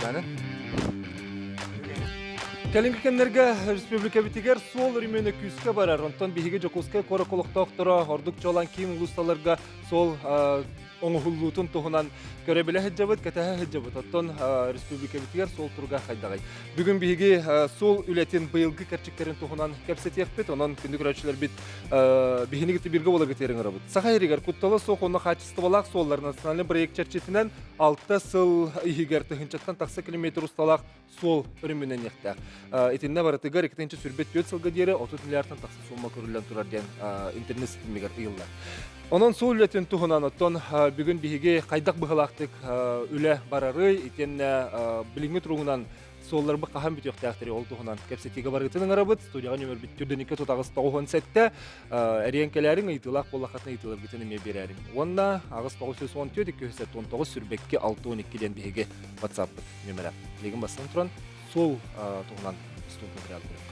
Түгүкәне. Кэлиҥҥи кэмнэргэ республикабытыгар суол өрөмүөнэ күүскэ барар. Онтон биһиги Дьокуускай куорат олохтоохторо ордук чуолаан киин улуусталарга суол оҥоһуллуутун туһунан көрө-билэ сылдьабыт, кэтэһэ сылдьабыт. Оттон республикабытыгар суол туруга хайдаҕый? Бүгүн биһиги суол үлэтин быйылгы кэрчиктэрин туһунан кэпсэтиэхпит. Онон күндү көрөөччүлэрбит биһини кытта бииргэ буола кытыырын ырабыт. Саха сиригэр куттала суох уонна хаачыстыбалаах суоллар национальный проект чэрчитинэн 6 сыл иһигэр тыһыынчаттан тахса километр усталаах суол өрөмүөннэниэхтээх. Итиннэ барытыгар 2024 сылга диэри 30 миллиардтан тахса сумма көрүллэн турар диэн интернет ситимигэр ыйыллар. Онон суол үлэтин туһунан оттон бүгүн биһиги хайдах быһылаахтык үлэ барарый итиэннэ билиҥҥи туругунан суолларбыт хаһан бүтүөхтээхтэри ол туһунан кэпсэтиигэ барыытын ыҥырабыт. Студияҕа нөмөрбүт түрдэниккэ тутаҕыс 97 эриэн кэлээриҥ ыйытыылаах буоллаххытына ыйытыыларгытын эмиэ биэрээриҥ. Уонна аҕыс 914 279 сүрбэкки 612 диэн биһиги WhatsApp-пыт нөмөрө. Билигин бастан туран суол туһунан студ материал көрүөххэ.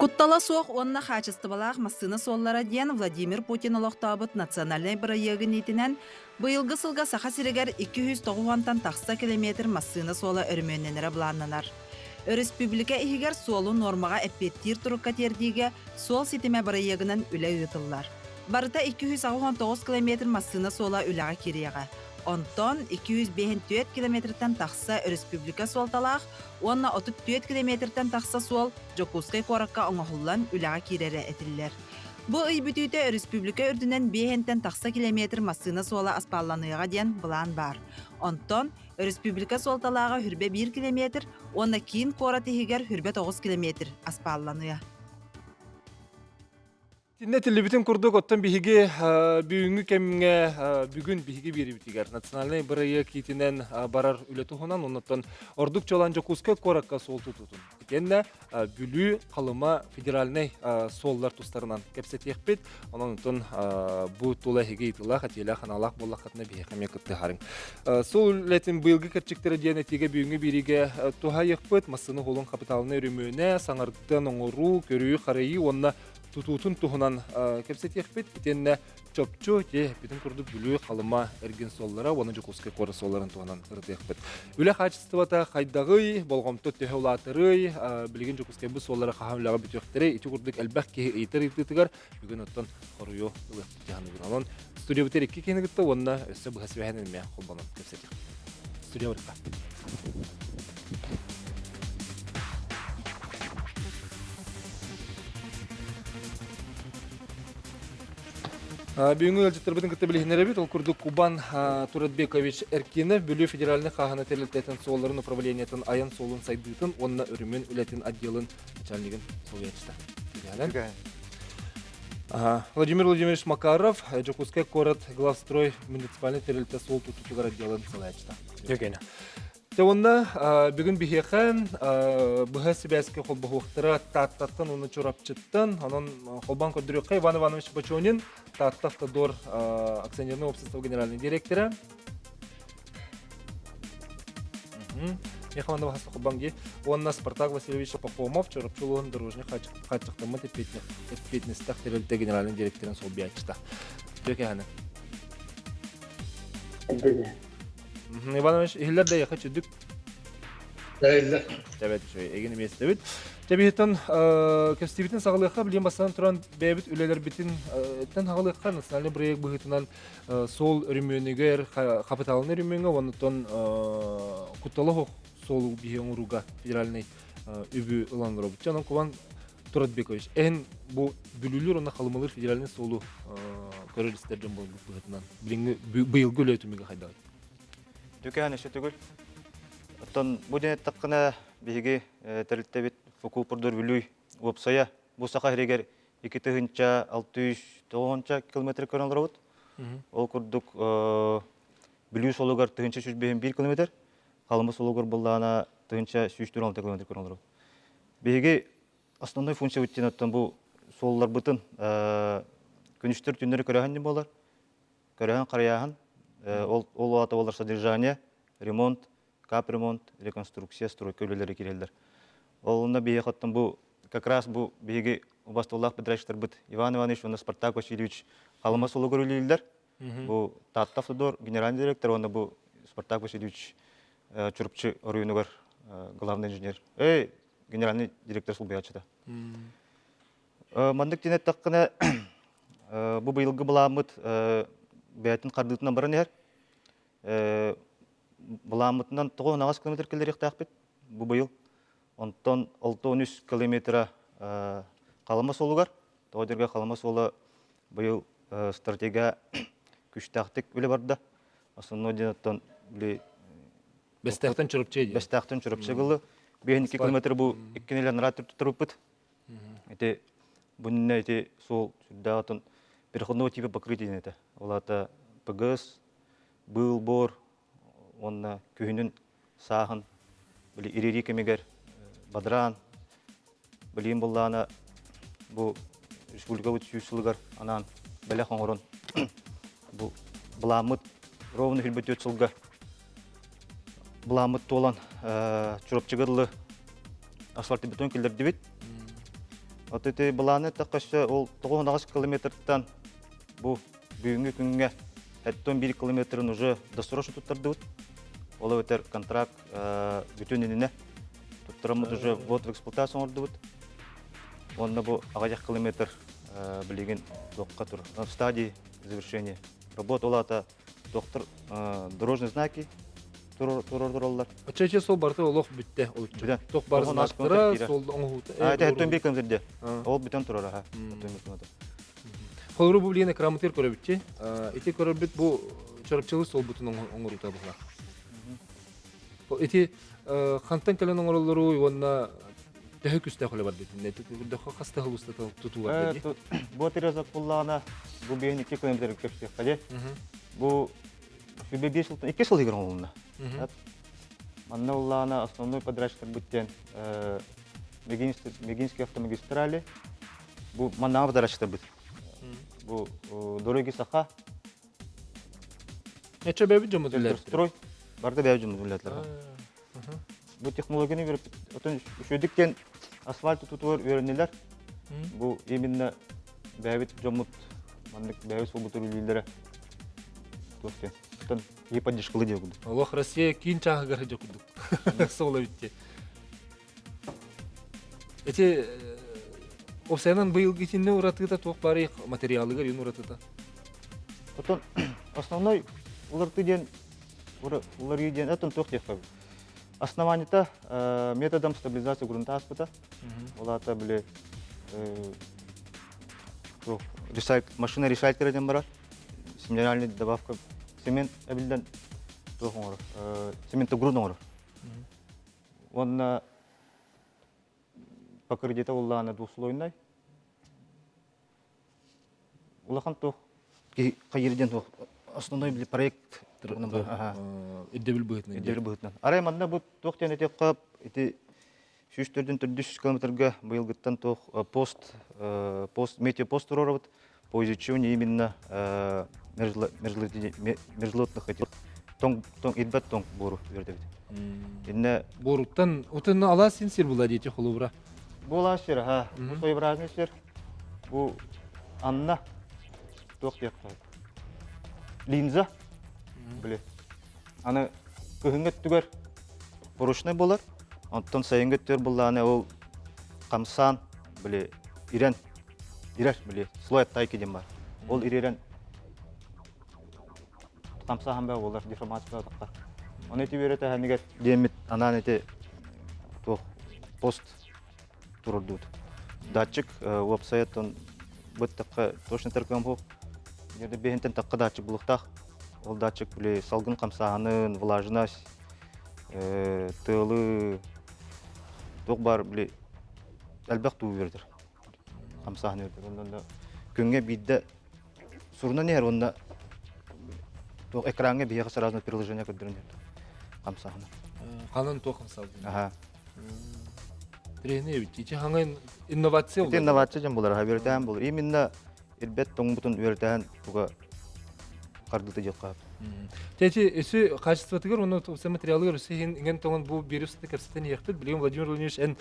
Куттала суох уонна хаачыстыбалаах массыына суоллара диэн Владимир Путин олохтообут национальнай бырайыагын иитинэн, быйылгы сылга Саха сиригэр 290-тан тахса километр массыына суола өрөмүөннэнэрэ былааннанар. Өрөспүүбүлүкэ иһигэр суолу нуормаҕа эппиэттиир турукка тиэрдиигэ суол ситимэ бырайыагынан үлэ ыытыллар. Барыта 289 километр массыына суола үлэҕэ киириэҕэ. Онтон 254 километртан тахса өрөспүүбүлүкэ суолталаах уонна 34 километртан тахса суол Дьокуускай куоракка оҥоһуллан үлэҕэ киирэрэ этиллэр. Бу ый бүтүүтэ өрөспүүбүлүкэ үрдүнэн биэһинтэн тахса километр массыына суола аспаалланыаҕа диэн былаан баар. Онтон өрөспүүбүлүкэ суолталааҕа хүрбэ биир километр уонна киин куорат иһигэр хүрбэ тоҕус километр аспаалланыа. Итиннэ этиллибитин курдук, оттон биһиги бүгүҥҥү кэмҥэ бүгүн биһиги биэрибитигэр национальнай бырайыак иитинэн барар үлэ туһунан, оннуттан ордук чуолаан Дьокуускай куоракка суол тутуутун, итиэннэ Бүлүү, Халыма федеральнай суоллар тустарынан кэпсэтиэхпит. Онон оттон бу тула эһиги ыйытыылаах, этиилээх, аналаах буоллаххытына биһиэхэ эмиэ кыттыһарыҥ. Суол үлэтин быйылгы кэрчиктэрэ диэн этиигэ бүгүҥҥү биэриигэ туһайыахпыт. Массыына уһулун хапытаалынай өрөмүөнэ, саҥардан оҥоруу, көрүү-харайыы уонна тутуутун туһунан кэпсэтиэхпит. Итиэннэ чопчу ити эппитин курдук Бүлүү, Халыма эргин суоллара уонна Дьокуускай куорат суолларын туһунан ырытыахпыт. Үлэ хаачыстыбата хайдаҕый, болҕомто төһө улаатарый, билигин Дьокуускайбыт суоллара хаһан үлэҕэ бүтүөхтэрэй, ити курдук элбэх киһи ыйытар ыйытыытыгар бүгүн оттон хоруйу ылыахпыт дьаһаныбын. Онон студиябытыгар икки киһини кытта уонна өссө быһа свяһын эмиэ холбонон кэпсэтиэхпит. Студия барыта. Бүгүҥҥү ыалдьыттарбытын кытта билиһиннэрэбит. Ол курдук Кубан Туратбекович Эркинов Бүлүү федеральнай хааһына тэрилтэтин суолларын управлениетын айан суолун сайдыытын уонна өрөмүөн үлэтин отделын начальнигын солбуйааччыта. Владимир Владимирович Макаров, Дьокуускай куорат главстрой муниципальнай тэрилтэ суол тутуутугар отделын салайааччыта. Евгения. Дьэ уонна бүгүн биһиэхэ быһа сибээскэ холбоһуохтара Тааттаттан уонна Чурапчыттан. Онон холбоон көрдөрүөххэ Иван Иванович Бочонин, Таатта Автодор акционерное общество генеральный директора. Михаил Иванович холбоон Уонна Спартак Васильевич Пахомов, Чурапчы улууһун дорожный хааччахтаммыт эппиэтинэстээх тэрилтэ генеральный директорын солбуйааччыта. Үтүө Иванович, иһиллэр да яха чүдүк. Иһиллэр. Тэбэт үчүгэй, эгин эмиэстэбит. Тэбиһиттэн кэстибитин саҕалыахха билим бастан туран бэйэбит үлэлэрбитин тэн хаҕалыахха национальный проект быһыытынан суол өрөмүөнүгэр, хапытаалын өрөмүөҥҥэ уоннуттан кутталы суолу биһи оҥорууга федеральный үбү ылан олоробут. Онон Кубан Туратбекович, эн бу Бүлүүлүүр уонна Халымалыыр федеральный суолу Көрөр истэр дьон буолбут быһыытынан. Билиҥҥи быйылгы үлэ түмүгэ хайдаҕый? Түкэһэн өссө түгүл. Оттон бу диэн эттэххинэ, биһиги тэрилтэбит Фукупурдур Бүлүү уопсайа бу Саха сиригэр 2690 километр көрөн олоробут. Ол курдук Бүлүү суолугар 1151 километр, Халыма суолугар буллаана 1146 километр көрөн олоробут. Биһиги основной функциябыт диэн оттон бу суолларбытын күнүстэр түннэри көрөөһүн диэн буолар. Көрөөһүн харайааһын, ол аата буолар содержание, ремонт, капремонт, реконструкция, стройка үлэлэри киирэллэр. Ол онно биһиэхэ оттон бу как раз бу биһиги убастуулаах подрядчиктарбыт Иван Иванович уонна Спартак Васильевич Халыма суолугар үлэлииллэр. Бу Таатта Автодор генеральный директор уонна бу Спартак Васильевич Чурапчы оройуонугар главный инженер, эй, генеральный директор солбуйааччыта. Маннык диэн эттэххинэ, бу быйылгы былааммыт бэйэтин хардыытынан баран иһэр. Былааммытынан 98 километр киллэриэхтээхпит бу быйыл. Онтон 63 километра Халыма суолугар, тоҕо диэргэ Халыма суола быйыл стратегия күстээхтик үлэ барда. Основной диэн оттон били Бэстээхтэн Чурапчы диэн. Бэстээхтэн Чурапчы гылы. 5 километр бу икки нэлэ нараа туттарбыппыт. Ити бу иннинэ ити суол сүрдээх отон переходного типа покрытие диэн этэ. Ол аата ПГС, быыл бор уонна күһүнүн сааһын били ириэрии кэмигэр бадараан билигин буллаана бу республикабыт 100 сылыгар анаан бэлэх оҥорон бу былааммыт ровно 24 сылга былааммыт туолан Чурапчыга дылы асфальт киллэрдибит. Вот ити былааны эттэххэ ол 98 километртан бу бүгүҥҥү күҥҥэ 71 километрын уже досрочно туттардыбыт. Ол эбэтэр контракт бүтүн иннинэ туттараммыт уже ввод в эксплуатацию оҥордубут. Уонна бу аҕыйах километр билигин туохха тур в стадии завершения работ ол аата доктор дорожные знаки турар. Оччо сол барыта олох бүттэ олуччу. Тох бар знактара сол оҥоһуута. А это 71 километрде. Ол бүтэн турар аха. Холору бу билигин экранмытыгар көрөбүтчи. Ити көрөрбүт бу чорапчылы суолбутун оҥоруута буолар. Ити хантан кэлэн оҥороллору уонна төһө күстээх үлэ барда итиннэ хас да сыл устата тутуулар дии. Бу отрезок буллаҕына бу 5-2 километр көпсүөххэ дии. Бу сүбэ 5 сылтан 2 сыл иһигэр оҥоһулунна. Манна уллаана основной подрядчиктар диэн Мегинский автомагистрали. Бу маннаҕа подрядчиктарбыт. Бу Дороги Саха. Нече бэбит дьоммут үлэлэр. Строй. Барда бэбит дьоммут үлэлэр. Бу технологияны үөрөппүт. Отон үчүгдүк диэн асфальт тутуур үөрэннилэр. Бу именно бэбит дьоммут маннык бэбит суолбут үлэлииллэрэ туох диэн. Оттон киһи поддержкалы диэ курдук. Олох Россия киин чааһыгар дьэ курдук. Суола битти. Эти Опсайынан быйылгы итиннэ уратыыта туох баарый материалыгар юн уратыта? Оттон основной уларытыы диэн уларыы диэн оттон туох диэххэ Основаниета методом стабилизации грунта ааспыта. Ол аата били машина ресайклера диэн барар. Минеральный добавка цемент эбиллэн туох оҥорор цементогрун оҥорор. Уонна покрытиета уллаана двухслойнай. Улахан туох хайыр диэн туох основной били проект ирдэбил быһыытынан. Ирдэбил быһыытынан. Арай манна бу туох диэн этиэххэ ити 104-төрдүс километрга быйылгыттан туох пост пост метеопост туруорабыт по изучению именно мерзлотных этих тоҥ тоҥ ирбэт тоҥ буору үөрдэбит. Инне буоруттан отын алаас син сир була диэти холобура. Бу алаас сир, аха. Бу своеобразный сир. Бу анна туох диэххэ линза били аны кыһыҥҥы өттүгэр поручный буолар онтон сайыҥҥы өттүгэр буллаҕына ол хамсаан били ирэн ирэр били слой оттайки диэн бар ол ирэрэн хамсааһын баа буолар деформация таххар ону ити үөрэтээһинигэр диэммит анаан ити туох пост турурдуут. Датчик уопсайа быттахха точно таркам хук. Жерде бэһинтэн тахха датчик булуктаах. Ол датчик били салгын хамсааһынын, влажность, тыалы туох баар били элбэх туу үөрдэр. Хамсааһын үөрдэр. Онно күҥҥэ биирдэ сурунан иһэр уонна туох экраҥҥа биһиэхэ сразу приложение көрдөрөн иһэр хамсааһына. Ханан туох хамсаабын? Аха. Тренер эбит. Ити хаҥан инновация Ити инновация дьон булар, үөрэтээһин булар. Именно ирбэт тоҥбутун үөрэтээһин туга хардыыта диэххэ. Тети өсү качествотыгар уонна тупса материалыгар өссө иһин иҥэн тоҥон бу вирусты кэпсэтэн иһиэхпит. Билигин Владимир Владимирович эн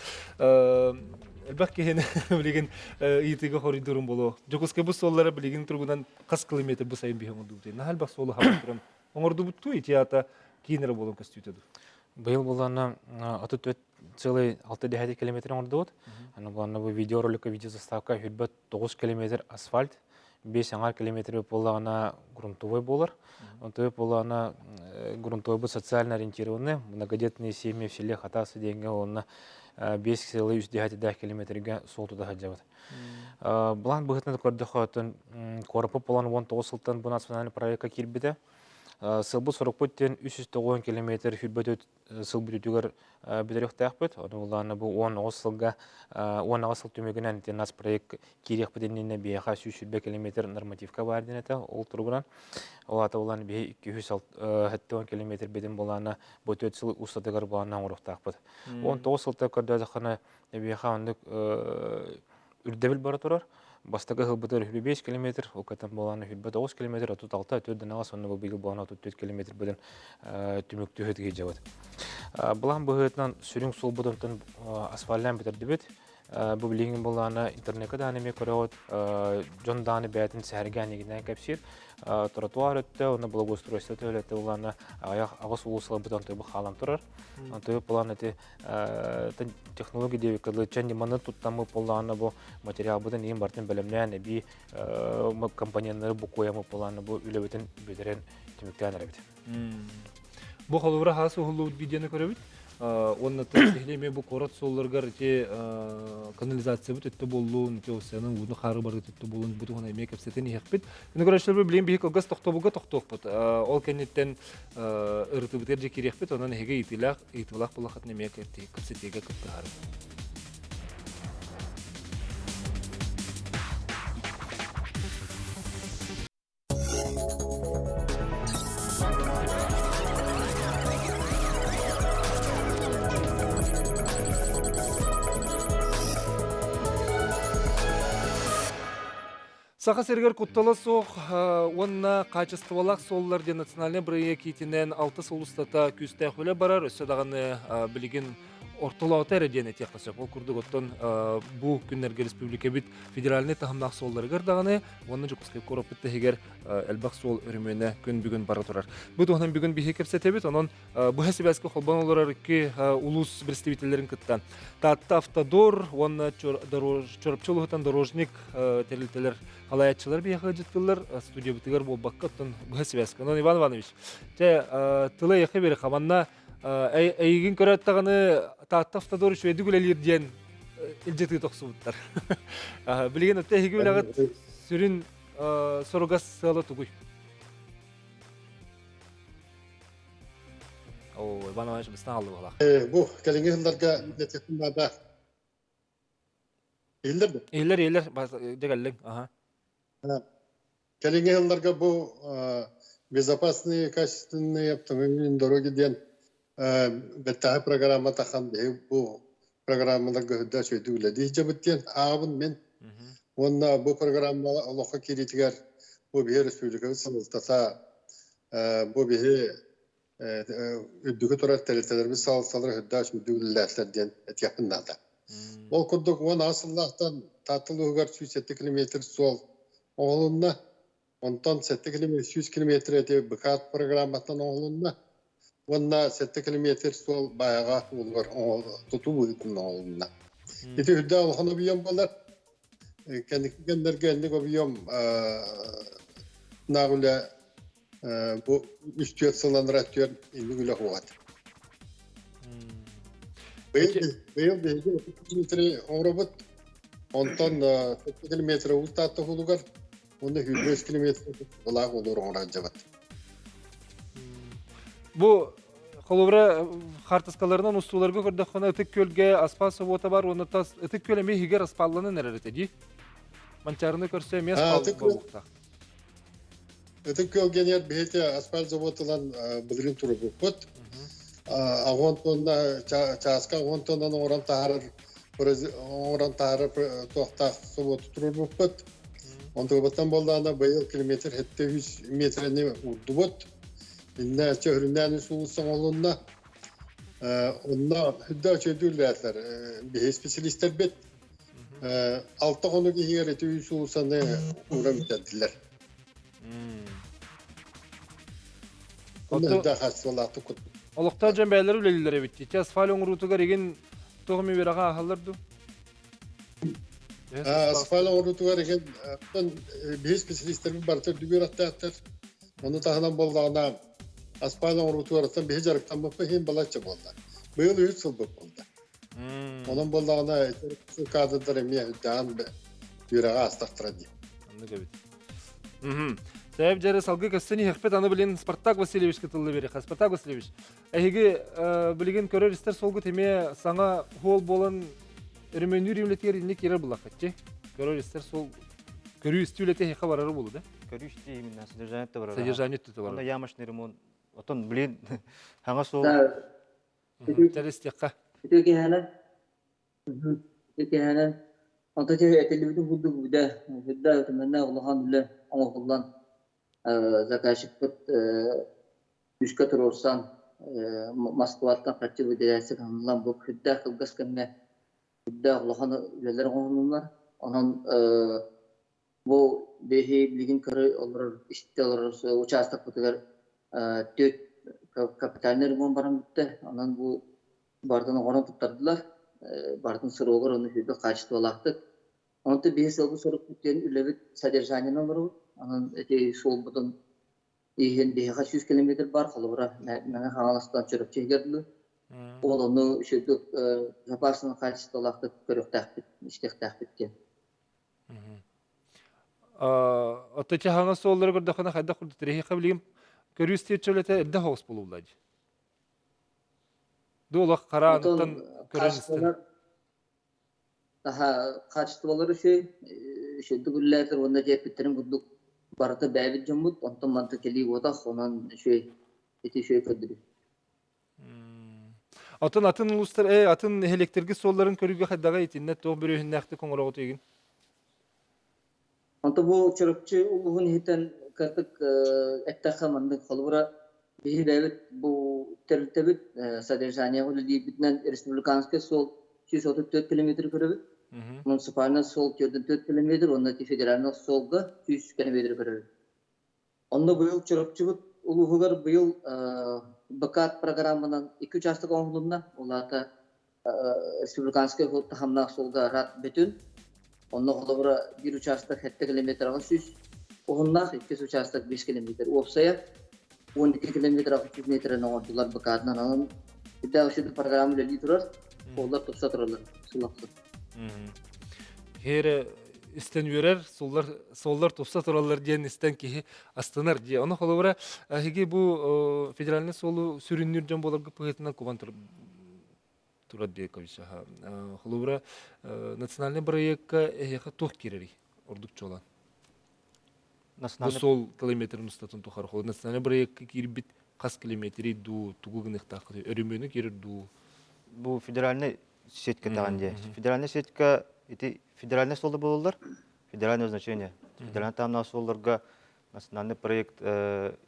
элбэх киһини билигин ыйытыыга хоруйдуурун болуо. Дьокуускай бу суоллара билигин туругунан хас километр бу сайын биһи оҥордубут. Наһаа элбэх суолу хабан туран оҥордубуттуу ити аата киин эрэ буолан көстүүтэ дуу. Быйыл булана 34,6 километр оҥордубут. Аны булана бу видеороликка видеозаставка 29 километр асфальт, 5 километр буоллаҕына грунтовой буолар. Онтон буоллаҕына грунтовой бу социально ориентированный, многодетные семьи в селе Хатасы диэҥҥэ уонна 5,3 километрга суол тута сылдьабыт. Былаан быһыытынан көрдөххө, оттон куораппыт буолан 19 сылтан бу национальный проекка киирбитэ. Сылбыт-сорукпут диэн 390 километр сүүрбэ сыл бүтүүтүгэр бүтэрүөхтээхпит. Ону улаана бу 19 сылга 18 сыл түмүгүнэн нас проект киириэхпит иннинэ биһиэхэ 120 километр нормативка баар диэн этэ ол туругунан. Ол аата улаана биһи 270 километр битин булаана бу 4 сыл устатыгар булаана оҥоруохтаахпыт. 19 сылта көрдөөтөххүнэ биһиэхэ оннук үрдэбил бара турар. Бастакы ыһылбытыгар 25 километр, ол кэтэн буолаана 29 километр, 36, 4 онно быйыл буолаана 34 километр быдан түмүктүү сылдьабыт. Былаан быһыытынан сүрүн суолбутунтан асфальтаан бүтэрдибит. Бу билигин буолаана интернекка даҕаны эмиэ көрөҕүт, дьон даҕаны бэйэтин сэһэргээн игинэн кэпсиир. Тротуар өттө, уонна благоустройство төлөтө буолаана аҕыйах аҕыс улуус ылбыт онтуйбу хаалан турар. Онтуйбу план эти технология диэбиккэ дылы чэн ньыманы туттаммыт буоллаҕына бу материалбытын иин барытын бэлэмнээн эбии компоненнары букуйаммыт буоллаҕына бу үлэбитин бүтэрэн түмүктээн эрэбит. Бу холобура хаас уһуллубут видеоны көрөбүт. Уонна киһини эмиэ бу куорат суолларыгар ити канализациябыт өттө буоллун, ити осянын ууну хаары барыт өттө буоллун бу туһунан эмиэ кэпсэтэн иһэхпит. Күнү көрөөччүлэр билигин биһи кылгас тохтобулга тохтуохпут. Ол кэнниттэн ырытыбытыгар дьэ киириэхпит, онон эһиги ыйытыылаах ыйытыылаах буоллаххытына эмиэ кэпсэтиигэ кыттыһарым. Саха сиригэр куттала суох уонна хаачыстыбалаах суоллар диэн национальнай бырайыак иитинэн алта сыл устата күүстээх үлэ барар. Өссө даҕаны билигин ортолоото эрэ диэн этиэххэ сөп. Ол курдук оттон бу күннэргэ республикабыт федеральнай таһымнаах суолларыгар даҕаны уонна Дьокуускай куораппыт иһигэр элбэх суол өрөмүөнэ күн бүгүн бара турар. Бу туһунан бүгүн биһиги кэпсэтэбит. Онон быһа сибээскэ холбон олорор икки улуус представителлэрин кытта Таатта Автодор уонна Чурапчы улууһуттан дорожник тэрилтэлэр халайааччылар биһиэхэ ыалдьыттыыллар студиябытыгар буолбакка оттон быһа сибээскэ. Онон Иван Иванович, чэ тыла эйиэхэ биэри хаманна эйигин көрөөт даҕаны Таатта Автодор үчүгэйдик үлэлиир диэн илдьитии тохсубуттар. Билигин өттө эһиги үлэҕит сүрүн соругас сыала тугуй? О, Иван Иванович быстан алды буолах. Бу кэлиҥҥи сылларга наада. Иһиллэр да? Иһиллэр, иһиллэр, дьэ Аха. Кэлиҥҥи сылларга бу безопасные качественные автомобильные дороги диэн бэттээхи программа тахан биһи бу программаларга үрдэ сүөдүү үлэлии дьабыт диэн аабын мин. Уонна бу программа олоххо киириитигэр бу биһи республикабыт салалтата бу биһи үрдүкү турар тэрилтэлэрбит салалталара үрдээх үрдүк үлэлээхтэр диэн этиэхпин наада. Ол курдук 10 сыллаахтан Таатта улууһугар 107 километр суол оҥоһулунна. Онтон 7 километр 100 километр эти БКАТ программаттан оҥоһулунна. Уонна 7 километр суол Баайаҕа уулугар тутуу быһыытынан оҥоһулунна. Ити үрдээх улахан объем буолар. Кэнники кэмнэргэ инник объем наах үлэ бу үс-түөрт сылланара өттүгэр инник үлэ хуҕат. Быйыл биһиги километри оҥоробут. Онтон 7 километр уус Таатта уулугар. Уонна 105 километр былаах олор оҥораадьабат. Бу холобура хаартыскаларынан устууларга көрдөххүнэ Ытык Күөлгэ аспаал собуота бар уонна тас Ытык Күөл эмиэ иһигэр аспаалланан эрэр этэ дии. Манчаарыны көрсө эмиэ аспаал буолуохтаах. Ытык Күөлгэ диэн биһиги асфальт завод ылан былырыын турбуппут. Аҕыс тонна чааска 10 тоннан оҥорон таһаарар оҥорон таһаарар туохтаах собуоту туруорбуппут. Онтубуттан буоллаҕына быйыл километр 700 метрэни уурдубут. Иннэ чөһүрүнээн үс улуус оҥоһулунна. Онно үрдэ үчүгэйдик биһи специалистэрбит. 6 хонук иһигэр ити үс уулуссаны ууран бүтэрдилэр. Онно хаачыстыбалаахтык кут. Олохтоох дьон бэйэлэрэ үлэлииллэр эбит. Ити асфальт оҥоруутугар игин туох эмэ үөрэҕи ааһаллар дуу? Асфальт оҥоруутугар игин биһи специалистэрбит барыта үрдүк үөрэхтээхтэр. Ону таһынан буоллаҕына асфальт оҥоруутугар оттон биһи дьарыктаммыппыт иһин балачча буолла. Быйыл үһүс сылбыт буолла. Онон буоллаҕына кадрдар эмиэ үрдээн үөрэҕи аастахтара дии. Оннук эбит. Сәйіп жары салгы көстөн иһэхпит аны билин Спартак Васильевич кытыллы береха. Спартак Васильевич, эһиги билигин көрөр истэр солгут эмиэ саҥа хуол буолан өрөмөнүүр үлэтигэр инник киирэр буллаххытчы. Көрөр истэр сол көрүү истүү үлэтэ эһиэхэ барары болу да? Көрүү истүү именно содержание барар. Содержание түтэ барар. Онно ямочный ремонт. Отон блин хаҥа суол Тэристиэххэ. Үтүө киэһэнэн. Үтүө киэһэнэн. Онтон чэ этиллибитин курдук үдэ, үрдэ үтүмэннээх улахан үлэ оҥоһуллан заказчикпыт күүскэ туруорсан Москваттан харчы выделяется гыныллан бу сүрдээх кылгас кэмҥэ сүрдээх улахан үлэлэр оҥоһуллуннулар. Онон бу биһи билигин көрө олорор, истэ олорор учаастакпытыгар түөрт капитальный ремонт баран бүттэ. Онон бу барытын оҥорон туттардылар. Барытын срогар уонна үрдүк хаачыстыбалаахтык. Онтон биһи сыалбыт-сорукпут диэн үлэбит содержаниенан олоробут. Онон ити суолбутун иһин биһиэхэ 100 километр бар, холобура Мэҥэ Хаҥаластан Чурапчы иһигэр дылы. Ол ону үчүгэйдик запасынан хаачыстыбалаахтык көрүөхтээхпит, истиэхтээхпит диэн. Оттон чаһаҥа суоллары көрдөххүнэ хайдах курдук тириһиэххэ билигин көрүү истиэччи үлэтэ эрдэ соҕус буолулла дии. Ду олох хараантан көрөн истэн. Хаачыстыбалар үчүгэй, үчүгэйдик үлэлээтэр уонна дьиэппиттэрин курдук барыта бэйэбит дьоммут, онтон манта кэлии уотах, онон үчүгэй, ити үчүгэй көрдөрүү. Атын атын улуустар, атын нэһилиэктэргэ суолларын көрүүгэ хайдаҕа итиннэ туох бүрүөһүннээхтик оҥороҕут игин? Онто бу Чурапчы улууһун иһитэн кырдык эттэххэ маннык холобура биһи бэйэбит бу тэрилтэбит содержание үлэлиирбитинэн республиканскай суол 134 километр көрөбүт. Муниципальный суол 44 километр уонна федеральный суолга 100 километр көрөбүт. Онно быйыл Чурапчыбыт улууһугар быйыл БКАТ программанан икки учаастак оҥоһулунна. Ол аата республиканскай таһымнаах суолга рад бүтүн. Онно холобура биир учаастак 7 километраҕа 100 уһуннаах, иккис учаастак 5 километр. Уопсайа 12 километр 600 метрин оҥордулар БКАТынан. Онон үрдээх үчүгэй программа үлэлии турар. Суоллар тупса тураллар сыл ахсын. Киһи истэн үөрэр, суоллар, суоллар тупса тураллар диэн истэн киһи астынар дии. Ону холобура, эһиги бу федеральный суолу сүрүннүүр дьон буоларга быһыытынан кубан турар Бекович. Холобура, национальный бырайыакка эһиэхэ туох киирэрий ордук чуолаан? Бу суол километрин устатын тухары национальный бырайыакка киирбит хас километри дуу, тугу гыныахтааххытый, өрөмүөнү киирэр дуу? Бу федеральный сетка таҕан дии. Федеральный сетка ити федеральный суолда буолаллар. Федеральное значение. Федеральный таамнаах суолларга национальный проект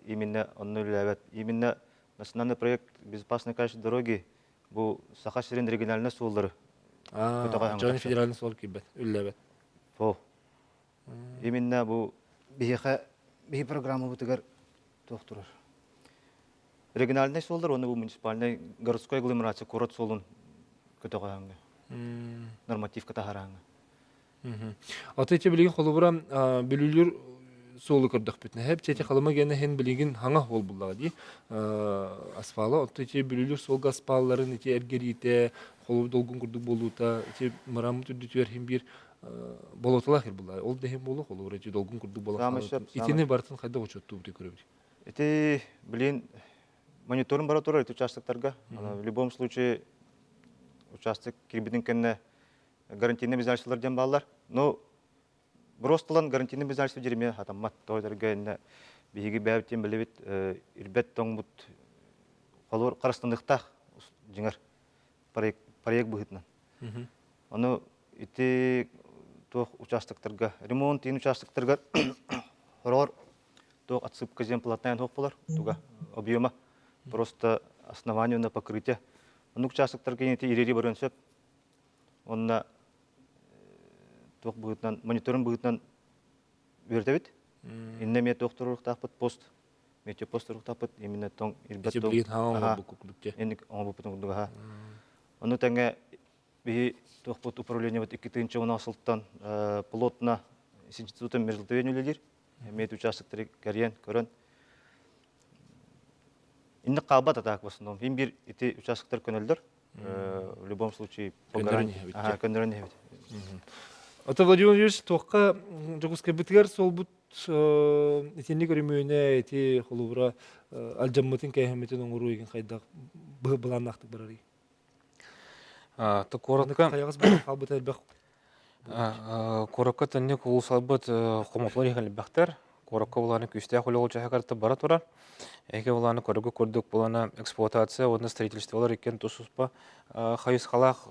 именно онно үлэлээбэт. Именно национальный проект безопасное качество дороги бу Саха сирин региональный суоллары Дьон федеральный суол киирбэт, үлэлээбэт. О. Именно бу биһиэхэ биһи программабытыгар туох турар. Региональнай суоллар уонна бу муниципальнай городской агломерация куорат суолун көтөҕөһөҥҥө нормативка таһараҥҥа. Аты ити билигин холобура Бүлүүлүүр суолу көрдөхпүтүнэ хэп чэти халыма гена хин билигин хаҥа суол буллаҕа дии асфала отто ити Бүлүүлүүр суолга аспаалларын ити эргериитэ холобур долгун курдук буолуута ити мырааммыт үрдүтүгэр хин биир. Болотулаах була. Ол да иһин буолуох, олор эти долгун курдук буолан Саамай хаалбытын. сөп, саамай Итини барытын хайдах учуоттуубут көрөбүт? Ити, блин, мониторинг бара турар ити участоктарга. В любом случае участок кирбитин кэннэ гарантийный обязательстволар диэн бааллар. Но Бростылан гарантийный обязательство дьиримиэ хатаммат. Тоҕо этэргэ иннэ биһиги бэйэбит диэн билэбит ирбэт тоҥмут холур харыстаныахтаах дьиҥэр проект, проект быһыытынан. Ону ити туох участоктарга ремонт иин участоктарга хороор туох отсыпка диэн платная туох болар туга объема просто основание на покрытие. Оннук участоктарга ити ирири барыан сөп. Онно туох быһыытынан мониторинг быһыытынан үөрэтэбит. Иннэ эмиэ туох туруохтаахпыт пост метеопост туруохтаахпыт именно тоҥ ирбэт тоҥ инник оҥорбуппутун курдук аха. Ону тэҥэ биһи туохпут управлениебыт 2010 сылтан плотно с институтом мерзлотоведения үлэлиир. Эмиэ участоктары кэрийэн көрөн инник хаалбат атаак в основном. Им бир ити участоктар көнөллөр. В любом случае көннөрөн иһэбит. Көннөрөн иһэбит. Ото Владимир Владимирович туохха Дьокуускайбытыгар суолбут итинник өрөмүөнэ ити холобура алдьаммытын кээһэммитин оҥоруу игин хайдах былааннаахтык барарый? Куоракка хайаҕас буолан хаалбыта элбэх Куоракка төннүк улуусалбыт хомолтолор иһин элбэхтэр. Куоракка булааны күүстээх үлэ учаһыгар бара турар. Эһиги булааны көрөгү курдук булана эксплуатация уонна строительстволар иккиэн тус-туспа хайысхалаах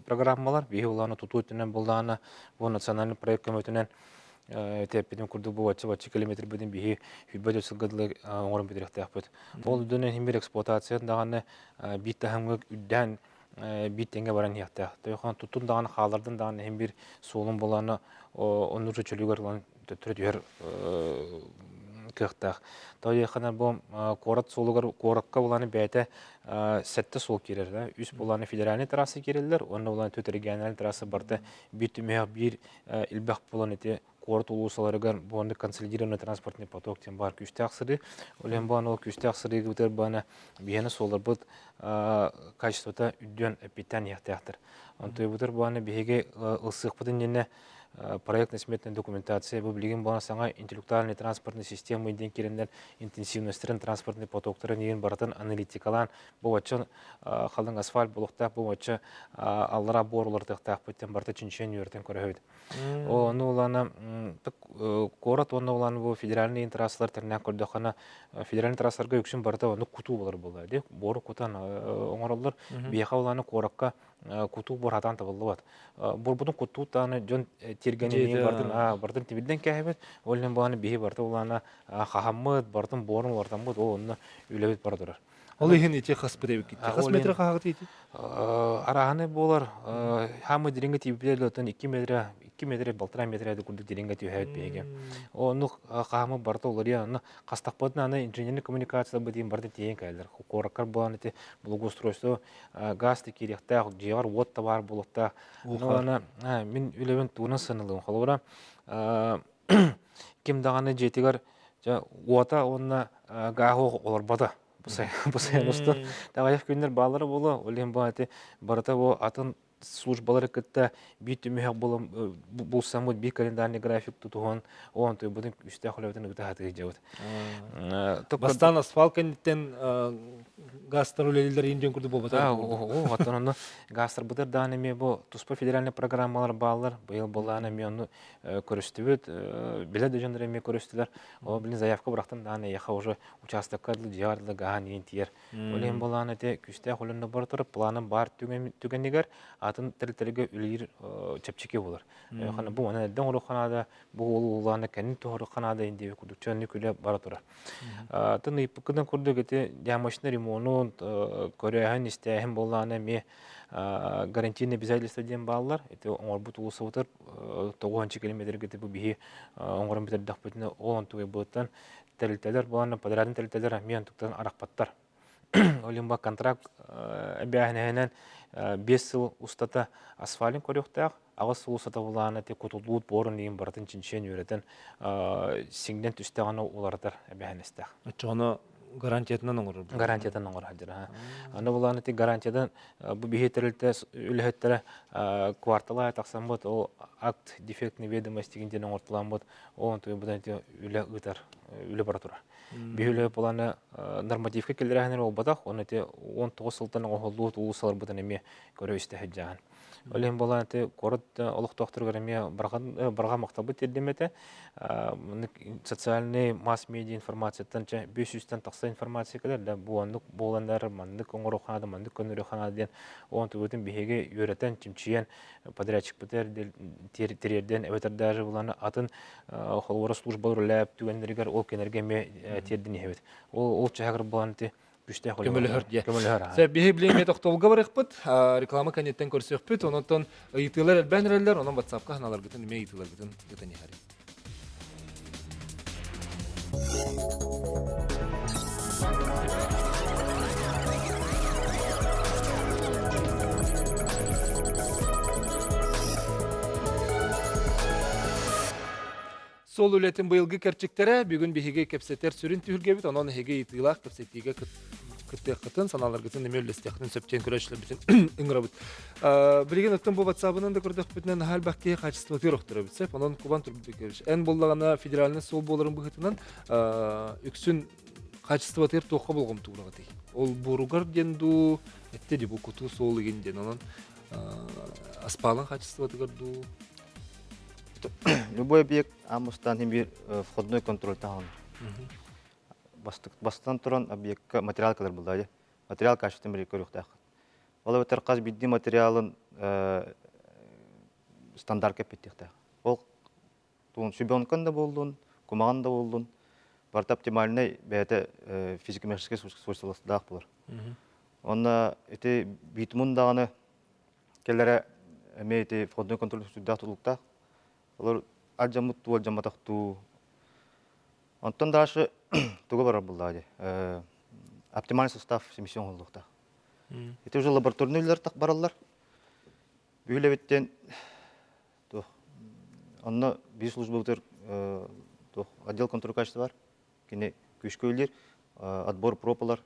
программалар. Биһи булааны тутуу өттүнэн булааны бу национальный проект көмөтүнэн тэппитин курдук бу бачча километрбытын биһи хүрбэт сылга дылы оҥорон бүтүрүөхтээхпит. Ол үрдүнэн иһин бир эксплуатация даҕаны биир таһымҥа үрдээн биир тэҥҥэ баран иһиэхтээх. Тойхон туттун даҕаны хааллардын даҕаны иһин бир суолун булааны оннук чөлүгэр ылан төттөрү түһэр кыахтаах. Тоойуохана бу куорат суолугар куоракка булааны бэйэтэ сэттэ суол киирэр да үс булааны федеральный трасса киирэллэр уонна булааны түөрт региональный трасса барыта биир түмүһэх биир илбэх булан ити куорат улуусаларыгар бу оннук консолидированный транспортный поток диэн баар күүстээх сырыы. Ол иһин бу ол күүстээх сырыыгыбытыгар баана биһиэнэ суолларбыт качествота үрдүөн эппиттэн иһиэхтээхтэр. Онтуйбутур буаны биһиги ылсыахпытын иннинэ проектно-сметная документация бу билигин буолан саҥа интеллектуальный транспортный система диэн киирэннэр интенсивностарын транспортный потоктарын иһин барытын аналитикалаан бу бачча халыҥ асфальт буолуохтаах бу бачча аллара буор уларытыахтаахпыт диэн барыта чинчийэн үөрэтэн көрөһөбүт. Ону улаана куорат уонна улаана бу федеральный трассалар тэрнээн көрдөххүнэ федеральный трассаларга үксүн барыта оннук кутуу болар буолла ди буору кутан оҥороллор. Биһиэхэ улаана куоракка кутуу буор хатаан табыллыбат. Буорбутун куттуу тааны дьон тиргэнин бардын бардын тибирден кээһэбит. Ол иһин буолааны биһи барыта улаана хахаммыт, бардын буорун улартаммыт, ол онно үлэбит бара турар. Ол иһин ити хаспыт эбиккит. Хас метр хаһаҕыт ити? Араһаны буолар. Хаамы дириҥэ тиийбитэ отон 2 метр, 2 метр, 1,5 метр курдук дириҥэ түһээбит биһиги. Оннук хаамы барыта уларыйан, онно хастахпытын аны инженерный коммуникация бытыын барыта тиийэн кэлэллэр. Куораккар буолан ити благоустройство газ да киириэхтээх, дьиэҕэр уот да баар буолуохтаах. Аны мин үлэбин тугунан сыаналыым. Холобура, ким даҕаны дьиэтигэр уота уонна гааһы олорбото. Бу сайын устун таҕайах күннэр бааллара буолуо. Ол иһин бу ати барыта бу атын службалары кытта биир түмүһэх булан булсаммыт биир календарный график тутуһан оон туйбутун үстээх үлэбитин ыыта сатыы сылдьабыт. Бастаан асфальт кэнниттэн газтар үлэлииллэр индиан курдук буолбатар. Оо, оттон онно газтарбытыр даҕаны эмиэ бу туспа федеральный программалар бааллар. Быйыл былаан эмиэ онну көрүстүбүт. Билэ да дьоннор эмиэ көрүстүлэр. Ол билин заявка бырахтым даҕаны эйиэхэ уже участокка дылы дьиэҕэр дылы гаһан иин тиийэр. Ол иһин былаан ити күүстээх үлэнэ бара турар планым баар түгэнигэр атын тэрилтэлэргэ үлэлиир чэпчэки буолар. Хана бу манан эрдэ оҥоруохха наада, бу уол улаана кэннин туһарыахха наада диэби курдук чөннүк үлэ бара турар. Атын ыйыппыккынан курдук ити ямочный ремонун көрөөһүн, истээһин буоллаҕына эмиэ гарантийный обязательство диэн бааллар. Ити оҥорбут уулуссабытыгар 90 километрга бу биһи оҥорон бүтэрдэхпитинэ ол онтугай быаттан тэрилтэлэр буолан подрядный тэрилтэлэр эмиэ онтуктан арахпаттар. Ол иһин бу контракт эбээһинэһинэн 5 сыл устата асфальын көрүөхтээх, 8 сыл устата булаана ити кутуллуут буорун иһин барытын чинчийэн үөрэтэн сиҥнэн түстэҕинэ уларытар эбээһинэстээх. Оччоҕуна Гарантиятынан оҥорор. Гарантиятынан оҥорор сылдьар. Аны булаан ити гарантиядан бу биһи тэрилтэ үлэһиттэрэ квартал аайы тахсаммыт ол акт дефектной ведомости диэн оҥортуламмыт ол онтугу бутан ити үлэ ыытар үлэ бара турар. Биһи үлэ булааны нормативка киллэрээһинэр буолбатах, оны ити 19 сылтан оҥоһуллубут уулуссаларбытын эмиэ көрө-истэ сылдьаһан. Ол иһин буолан ити куорат олохтоохторугар эмиэ барҕа махталбыт тиэрдим этэ. Социальный масс-медиа информацияттан 500-тэн тахса информация кэлэр да бу оннук буоланнар маннык оҥоруохханаада маннык көннөрүөхханаада диэн оон тугутун биһиги үөрэтэн чимчийэн подрядчикпытыгар тириэрдэн эбэтэр даже булан атын холобура службалар үлэлээп түгэннэригэр ол кэнэргэ эмиэ тиэрдин иһэбит. Ол ол чаһыгар буолан ити күстээх көмөлөһөр диye. Көмөлөһөр. Сөп, биһи билиҥҥи тохтобулга барыахпыт, реклама кэнниттэн көрсүөхпүт, онон ыйытыылар элбээн эрэллэр, онон WhatsApp-ка ханаларгытын эмиэ ыйытыыларгытын ыытан иһэрин. Суол үлэтин быйылгы кэрчиктэрэ бүгүн биһиги кэпсэтэр сүрүн түһүлгэбит, онон эһиги ыйытыылаах кэпсэтиигэ кыттыаххытын, санааларгытын эмиэ үллэстиэххитин сөп диэн көрөөччүлэрбитин ыҥырабыт. Билигин оттон бу WhatsApp-ынан да көрдөхпүтүнэ наһаа элбэх киһи хаачыстыбатыгар охторобут сөп. Онон Кубан Турбекович, эн буллаҕына федеральный суол буоларын быһыытынан үксүн хаачыстыбатыгар туохха болҕомтуулаҕытый? Ол буоругар диэн дуу, этте ди бу кутуу суол игин диэн, онон аспаалын хаачыстыбатыгар дуу? Любой объект аан бастаан биир входной контроль таһалар. Бастан туран объектка материал кэлэр булла Материал качествотын били көрүөхтээх. Ол эбэтэр хас биирдии материалын стандартка эппиттиэхтээх. Ол туун сүбэнкан да буоллун, кумаҕан да буоллун, барыта оптимальнай бэйэтэ физико-механическай свойстволардаах буолар. Онно ити битумун даҕаны кэлэрэ эмиэ ити входной контроль сүрдээх тутулуктаах. Олор алдьаммыт туу, алдьамматах туу. Онтон дальше тугу барар буллаа дии. Оптимальный состав смеси оҥоһуллуохтаах. Ити уже лабораторный үлэлэр бараллар. Үлэбиттэн туох онно биир службабытыгар туох отдел контроль качества бар. Кини күүскэ үлэлиир. Отбор пропалар,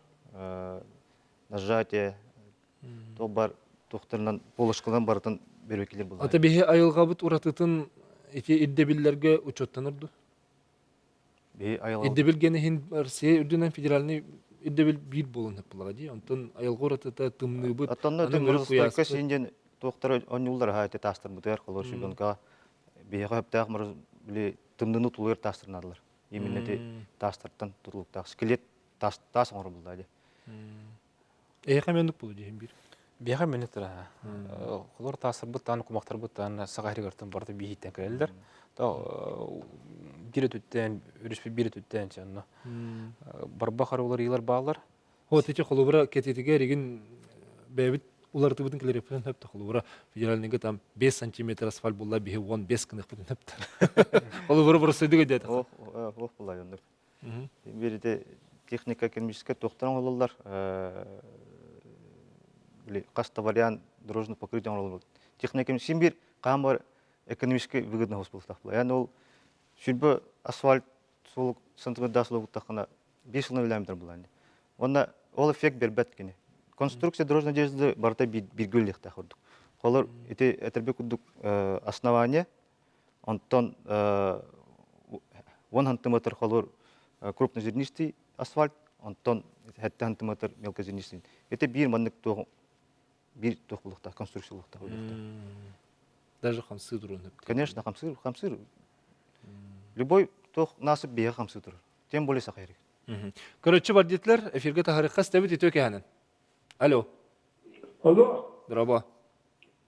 нажатие, туох бар туохтарынан полоскаларын барытын бөрөкилер булар. Ата биһи айылҕабыт уратытын ити ирдэбиллэргэ учуоттанар ду? Биһи айылҕа Ирдэбил генеһин Россия үрдүнэн федеральный ирдэбил биир буолан хаппылаҕа дии. Онтон айылҕа уратыта тымныыбыт, Оттонно аны мөрүк морозостойка куйааспыт. син диэн туохтара онньууллар аһаа ити таастарбытыгар холор сүгөнкаҕа биһиэхэ сөптөөх мороз били тымныны тулуйар таастарнаадылар. Именно ити таастартан тутулуктаах скелет таас таас оҥоробуллаа дии. Эһиэхэ эмиэ оннук буолуо диэһин биир. Биэхэ мини тура. Холор таастарбыт таан кумахтарбыт таан саха иһигэртэн барыта бииһиттэн кэлэллэр. То биир өтүттэн, өрүспүт биир өтүттэн онно барбах арыылар бааллар. Вот ити холобура кэтитигэр игин бэйэбит уларытыбытын килэриэппитин сөп холобура федеральныйга там 5 сантиметр асфальт булла биһи 15 гыныахпытын сөп. Холобура боростойдук өйдөөтөх. Ох, ох булай оннук. Биирде техника экономическай туохтан оҥоһуллар били хас да вариант дорожного покрытия оҥороллор. Техника син биир хаан бар экономически выгодно буолуохтаах. Яғни ол сүрбэ асфальт суол сантиметрдаах суолугуттаххына биир сылынан үлээмитэр булаан. Онно ол эффект бербэт кини. Конструкция дорожной одежды барыта бирге үллэхтээх курдук. Холор ити этэрбэ курдук основание Онтон 10 сантиметр холур крупнозернистый асфальт, онтон 7 сантиметр мелкозернистый. Это биир маннык туох биир туох булуохтаах, конструкция булуохтаах буолуохтаах. Даже хамсыы туруон Конечно, хамсыыр, хамсыыр. Любой туох насып биһиэхэ хамсыы турар. Тем более саха эрик. Көрөччү бар диэтилэр, эфиргэ таһарыхха истэбит үтүө кэһэнэн. Алло. Алло. Дороба.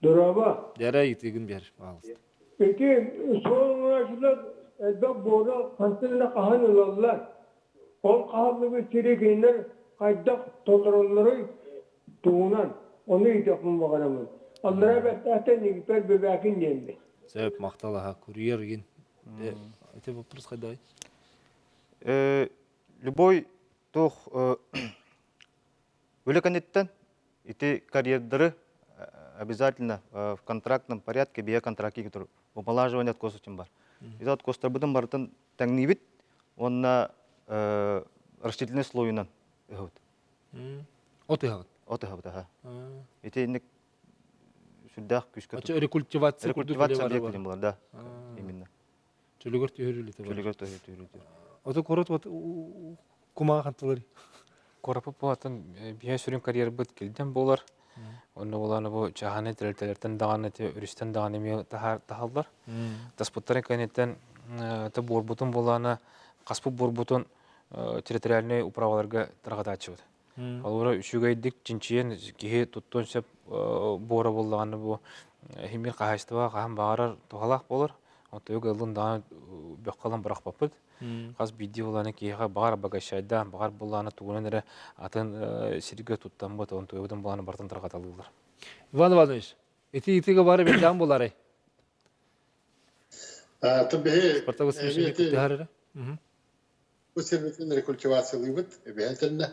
Дороба. Дьэрэ ыйытыыгын биэр, пожалуйста. Ити суолунааччылар элбэх буора хантан эрэ хаһан ылаллар. Ол хаһыллыбыт сири кинилэр хайдах толороллоруй туһунан ону ыйытыахпын баҕарабын. Аллараа Бэстээхтэн Никифор Бөбөкин диэммин. Сөп, махтал аха, курьер игин. Ити вопрос хайдай? Любой туох Үлэ кэнниттэн ити карьердары обязательно в контрактном порядке бия контракт киирэр омолаживание откосов бар. Ити откостарбытын барытын тэҥниибит уонна растительный слойунан ыһабыт. От ыһабыт. От ыһабыт, аха. Ити инник сүрдээх күүскэ Очо рекультивация курдук рекультивация объект диэн буолар, да. Именно. Чөлүгэр түһөрүлүтэ бар. Чөлүгэр түһөрүлүтэ. Ото корот вот кумаа хантылар. Корапы буолатын биһэ сүрүн карьербыт килден буолар. Онно буолан бу чаһаны тэрилтэлэртэн даҕаны өрүстэн даҕаны эмиэ таһаллар. Таспыттарын кэнниттэн та буорбутун буолаана хаспыт буорбутун территориальнай управаларга тарҕатааччыбыт. Холобура үчүгэйдик чинчийэн киһи туттуон сөп буора буоллаҕына бу химир хаһаайыстыба хаһан баҕарар туһалаах буолар. Оттон ыллын даҕаны бөххө ылан бырахпаппыт. Хас биирдии буоллаҕына киһиэхэ баҕар обогащайдаан, баҕар буоллаҕына тугунан эрэ атын сиргэ туттаммыт, онтуйабытын буоллаҕына барытын тарҕаталыыллар. Иван Иванович, ити итигэ бары бэлдээн буоларай? Биһи Спартак Васильевич кыттыһар Бу сирбитин рекультивациялыыбыт, эбэһээтэлинэ.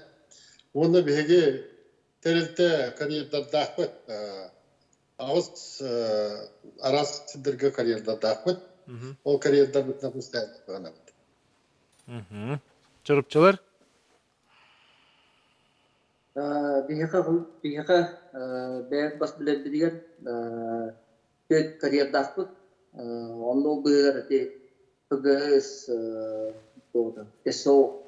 Уонна биһиги тэрилтэ карьердардаахпыт. Аҕыс араас сирдэргэ карьердардаахпыт. Ол карьердарбытынан кустанабыт. Чорупчулар? Биһиэхэ биһиэхэ бэйэбит бас билэрбитигэр түөрт карьердаахпыт. Онно ол быыһыгар ити ПГС СО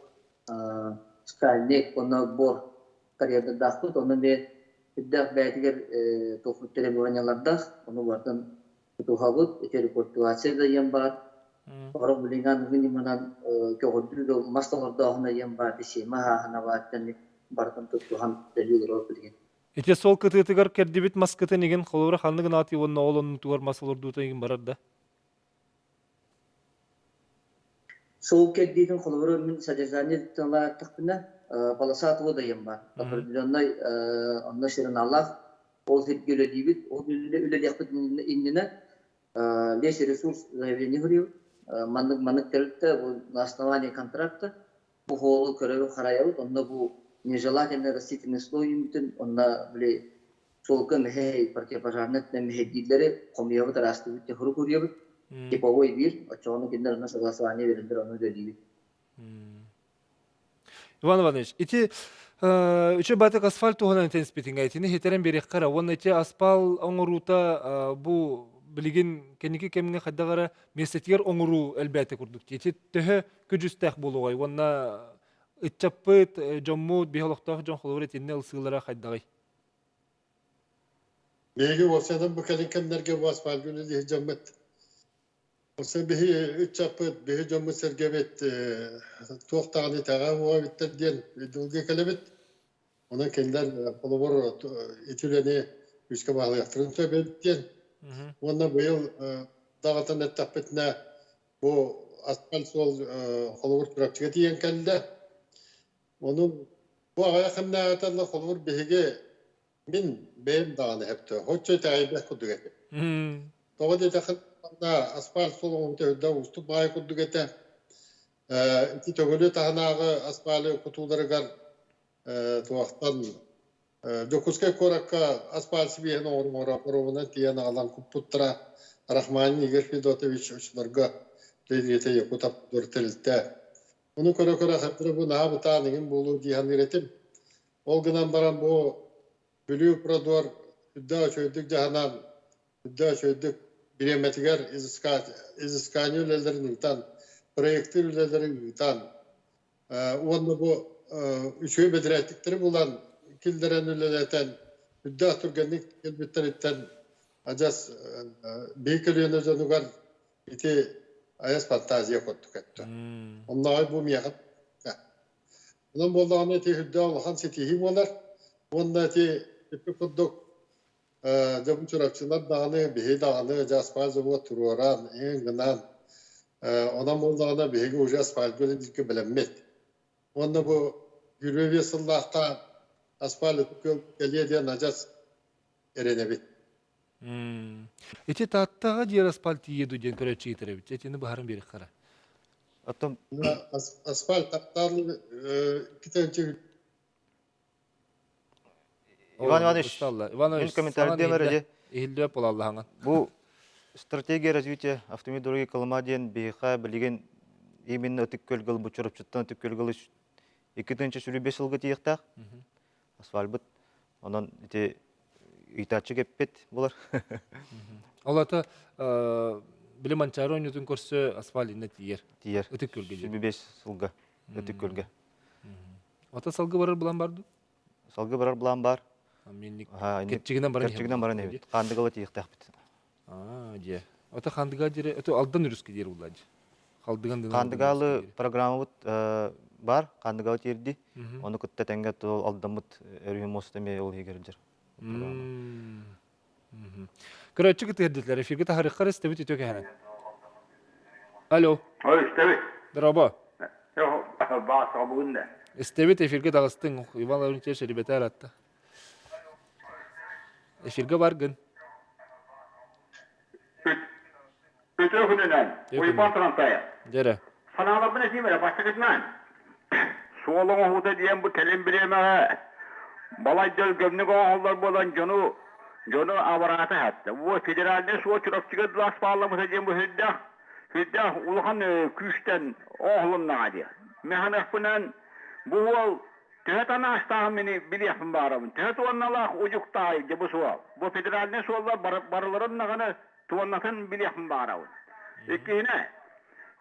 Скальник уонна Бор карьердардаахпыт. Онно эмиэ үрдээх бэйэтигэр туох требованиялардаах, ону барытын тутуһабыт. Ити рекультивация да диэн баар. Сорох билиҥҥи аныгы ньыманан көҕүрдүү да мас толордооһуна диэн баар, сиэмэ аһааһына баар диэн барытын туттуһан үлэлии олоробут билигин. Ити суол кытыытыгар кэрдибит маскытын игин холобура ханнык гынаатый уонна ол оннутугар мас олордуута игин барар да? Суол кэрдиитин холобура мин содержание тылааттахпына полоса отвода диэн баар. Определенный онно шириналаах ол сиргэ үлэлиибит. Ол үлэлиэхпит иннинэ весь ресурс заявление суруйабыт. Маннык маннык тэрилтэ бу на основании контракта бу хоолу көрөрү харайабыт. Онно бу нежелательный растительный слой үүммүтүн онно били суолга мэһэй, противопожарнай өттүнэн мэһэйдииллэри хомуйабыт, ыраастыыбыт, техрук уруйабыт. Типовой биир, оччоҕуна кинилэр онно согласование берэллэр, ону үлэлиибит. Иван Иванович, ити үчү батык асфальт туһунан этэн итини хитэрэн биэриэххэ уонна ити аспаал оҥоруута бу билигин кэнники кэмҥэ хайдах эрэ миэстэтигэр оҥоруу элбээтэ курдук. Ити төһө көдьүүстээх буолуоҕай уонна ыччаппыт, дьоммут, биһи олохтоох дьон холобур итиннэ ылсыылара хайдаҕый? Биһиги уопсайынан бу кэлин кэмнэргэ бу асфальт үлэлиир дьоммут. Уопсай биһи ыччаппыт, биһи дьоммут-сэргэбит туох даҕаны итэҕэ уоҕа эбиттэр диэн өйдөбүлгэ кэлэбит. Онон кинилэр холобур ити үлэни күүскэ баһылыахтарын сөп эбит диэн. Уонна быйыл даҕатан эттэхпитинэ, бу асфальт суол холобур Чурапчыга тиийэн кэллэ. Ону бу аҕыйах кэмнээҕитэ холобур биһиги мин бэйэм даҕаны сөптөөх оччо итэҕэйбэт курдук этим. Тоҕо диэтэххэ асфальт суол оҥоһуута үрдэ уустук баҕайы курдук этэ. Ити Төҥүлү таһынааҕы асфальы кутууларыгар туохтан Дьокуускай куоракка асфальт сибиэһин оҥоро оруобунан тиийэн аҕалан куппуттара. Рахманин Игорь Федотович оччолорго Лилия Якутов тэрилтэ. Ону көрө-көрө хатыры бу наһаа бытаан иҥин буолуо дии саныыр этим. Ол гынан баран бу Бүлүү продор үрдээх үчүгэйдик дьаһанан, үрдээх үчүгэйдик бириэмэтигэр изыскание үлэлэрин ыытан, проектир үлэлэрин ыытан, уонна бу үчүгэй бэдэрээтиктэри булан киллэрэн үлэлэтэн, үрдээх түргэнник кэлбиттэриттэн адьас биһи көлүөнэ дьонугар ити айас фантазия курдук этэ. Оннооҕор бу миэхэ онон буоллаҕына ити үрдээх улахан ситиһии буолар. Уонна ити ити курдук дьэ бу чурапчылар даҕаны, биһи даҕаны дьэ асфальт завод туруоран, иҥин гынан онон буоллаҕына биһиги уже асфальтга үлэлииргэ бэлэммит. Уонна бу 25 сыллаахха асфальт кэлиэ диэн адьас эрэнэбит. Ити Тааттаҕа диэр асфальт тиийиэ дуо диэн көрөөччү ыйытар эбит. Итини быһааран биэриэххэ эрэ. Оттон Асфальт таптаалы китенчи Иван Иванович, Иванович, мин комментарийдем эрэ иһиллибэт буолаллаһаҥын. Бу стратегия развития автомобиль дороги Колыма диэн биһиэхэ билигин именно Ытык Көлгөл бу Чурапчыттан Ытык Көлгөл 2 тыһыынча 25 сылга тиийиэхтээх. Асфальбыт. Онон ити ыйтааччы кэппит булар. Ол ата били Манчаары оонньуутун көрсө асфальт иннэ тиийэр. Тиийэр. Ытык Күөлгэ диэн. 25 сылга Ытык Күөлгэ. Ата салгы барар былаан бар дуу? Салгы барар былаан бар. Минник кэрчигинэн баран Кэрчигинэн баран иһэбит. Хаандыгала тиийиэхтээхпит. Аа, дьэ. Ата Хаандыга диэри, это Алдан өрүскэ диэри булла дьэ. Халдыган Хаандыгаалы программабыт бар, Хаандыгалы тиэрди. Ону кытта тэҥҥэ тол алдаммыт өрүһү муоста эмиэ ол иһигэр дьэр. Көрөөччү кытыһырдылар эфиргэ таһарыххар истэбит үтүө кэһэнэн. Алло. Ой, истэбит. Дорообо. Баас да. Истэбит эфиргэ таҕыстыҥ. Иван Лаврентьевич ребята аратта. Эфиргэ баргын. Үтүө күнүнэн, Уйбаан Турантаев. Дьэрэ. Санааларбын этиим эрэ бастакытынан. Суол оҥоһуута диэн бу кэлин бириэмэҕэ балайда өлгөмнүк оҥоһуллар буолан дьону дьону абараата аһатта. Бу федеральнай суол Чурапчыга дылы аспаалламмыта диэн бу сүрдээх сүрдээх улахан күүстэн оҥоһулуннаҕа дии. Механыахпынан бу уол Төһө танаастааҕын мин билиэхпин баҕарабын. Төһө туонналаах удьуктаай дьэ бу суол. Бу федеральнай суоллар барыларын даҕаны туоннатын билиэхпин баҕарабын. Иккиһинэ,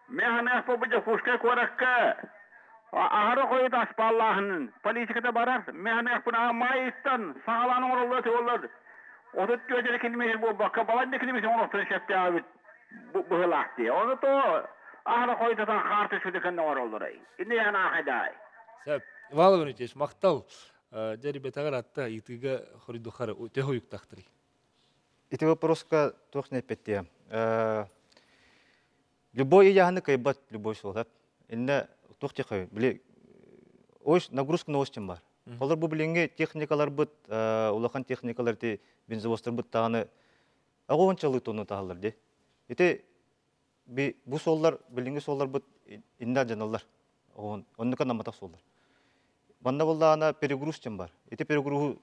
мен санаахпа бу Дьокуускай куоракка аһары хойут аспааллааһынын политиката барар. Мен санаахпын Маайыттан саҕалаан оҥороллор суоллар 34 эрэ километр буолбакка балайда километр оҥорохторун сөптөөбүт быһыылаах дии. Ону то аһары хойутатан хаар түспүтэ кэннэ оҥороллорой. Ини анаахайдаай. Сөп. Иван Лаврентьевич, махтал. Дьэ, ребятаҕар атта ыйытыыга хоруйдуххар төһө уйуктахтарый? Ити вопроска туох эппэттиэ. Любой ыйааһыны кыайбат любой суол. Инне туох тихой, били ось нагрузка на ось бар. Олор бу билиҥҥи техникаларбыт, улахан техникалар ти бензовозтарбыт даҕаны аҕуончалыы тонну таһаллар ди. Ити би бу суоллар билиҥҥи суолларбыт иннэ алдьаналлар. Оннука намматах суоллар. Манна буоллаҕына перегруз диэн бар. Ити перегруһу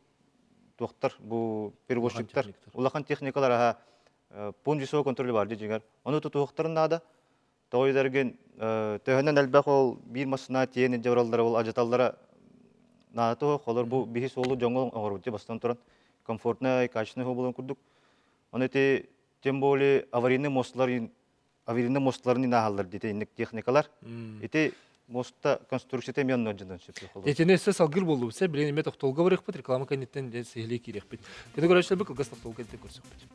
туохтар бу перевозчиктар улахан техникалар аха пункт весового контроля бар дьиҥэр. Ону тутуһуохтарын наада. Тоҕо диэтэргин төһөнөн элбэх ол биир массыына тиэйэн илдьэ бараллара ол алдьаталлара наада туох. Олор бу биһи суолу дьоҥҥо оҥорбут бастан туран комфортный, качественный буолан курдук. Ону ити тем более аварийный мостлар аварийный мостларын инааһаллар диэти инник техникалар. Ити моста конструкцията эмиэ онно дьонон сөп. Итини өссө салгыр буоллубут сэ билигин эмиэ тохтолго барыахпыт реклама кэнниттэн дьэ сиһилии киириэхпит. Күнү көрөөччүлэрбит кылгас тохтолго кэнниттэн көрсөхпүт.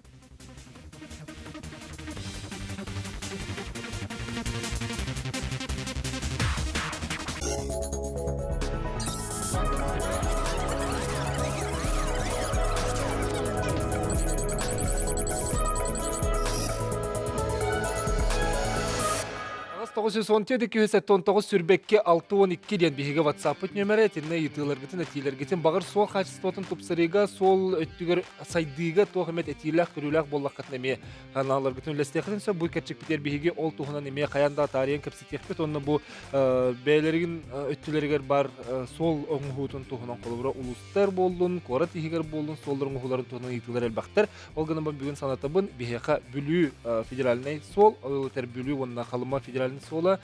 917 279 сүрбэкки 612 диэн биһиги WhatsApp-пыт нүөмэрэ итиннэ ыйытыыларгытын, этиилэргитин баҕар суол хаачыстыбатын тупсарыыга, суол өттүгэр сайдыыга туох эмэ этиилээх, көрүүлээх буоллаххытына эмиэ ханааларгытын үллэстиэххитин сөп. Бу кэрчикпитигэр биһиги ол туһунан эмиэ хайаан да таарыйан кэпсэтиэхпит уонна бу бэйэлэрин өттүлэригэр баар суол оҥоһуутун туһунан холобура улуустар буоллун, куорат иһигэр буоллун суоллар оҥоһууларын туһунан ыйытыылар элбэхтэр. Ол гынан бүгүн санатабын, биһиэхэ Бүлүү федеральнай суол, ол этэр Бүлүү уонна Халыма федеральнай суола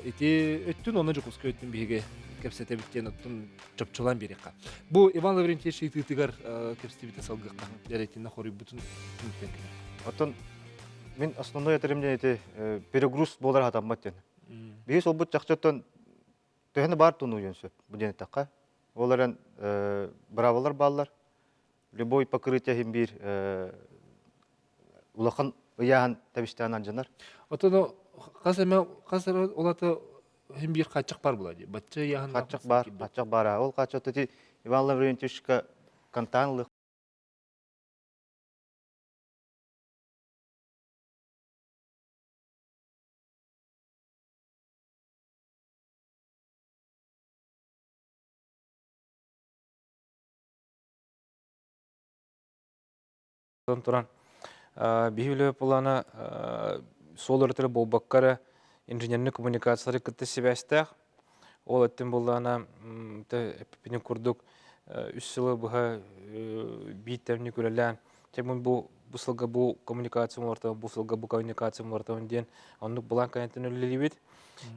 ити өттүн уонна Дьокуускай өттүн биһиги кэпсэтэбит диэн оттон чопчулаан биэриэххэ. Бу Иван Лаврентьевич ыйытыытыгар кэпсэтибитин салгыахха. Эрэйтиннэ хоруйбутун түмүктэн кэлэр. Оттон мин основной этэрим диэн ити перегруз буолар хатаммат диэн. Биһи суолбут чахчы оттон төһөнү баар тунуйуон сөп бу диэн эттэххэ. Ол эрэн быраабалар бааллар. Любой покрытие иһин биир улахан ыйааһын тэбистээн алдьанар. Отон хас эмэ хас эрэ олата иһин биир хааччах бар була дии. Бачча ыйааһын Хааччах баар, хааччах баар. Ол хааччах ити Иван Лаврентьевичка контаан ылыах Туран биһи үлэ плана суол өрүтэрэ буолбакка эрэ инженерный коммуникациялары кытта сибээстээх. Ол өттүн буоллаҕына эппиппин курдук үс сылы быһа биир тэҥник үлэлээн чэ бу бу сылга бу коммуникация оҥортон, бу сылга бу коммуникация оҥортон диэн оннук былаан кэнниттэн үлэлиибит.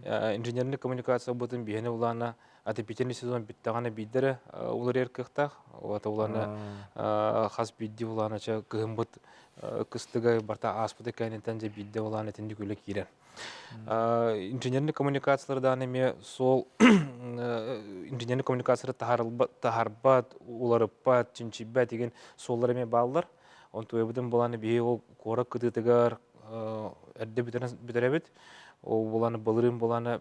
Инженерный коммуникация бутун биһини улаана отопительный сезон бүттэҕинэ биирдэрэ уларыйар кыахтаах. Уата улаана хас биирдии улаана ча кыһыммыт кыстыга барта ааспыты кэнниттэн дьэ биирдэ улаана итинник үлэ киирэр. Инженерный коммуникациялар даҕаны эмиэ суол инженерный коммуникациялары таһарбат, уларыппат, чинчийбэт игин суоллар эмиэ бааллар. Онтуйабытын булан биһи ол куорат кытыытыгар эрдэ бүтэрэбит. Ол булан былырыын буланы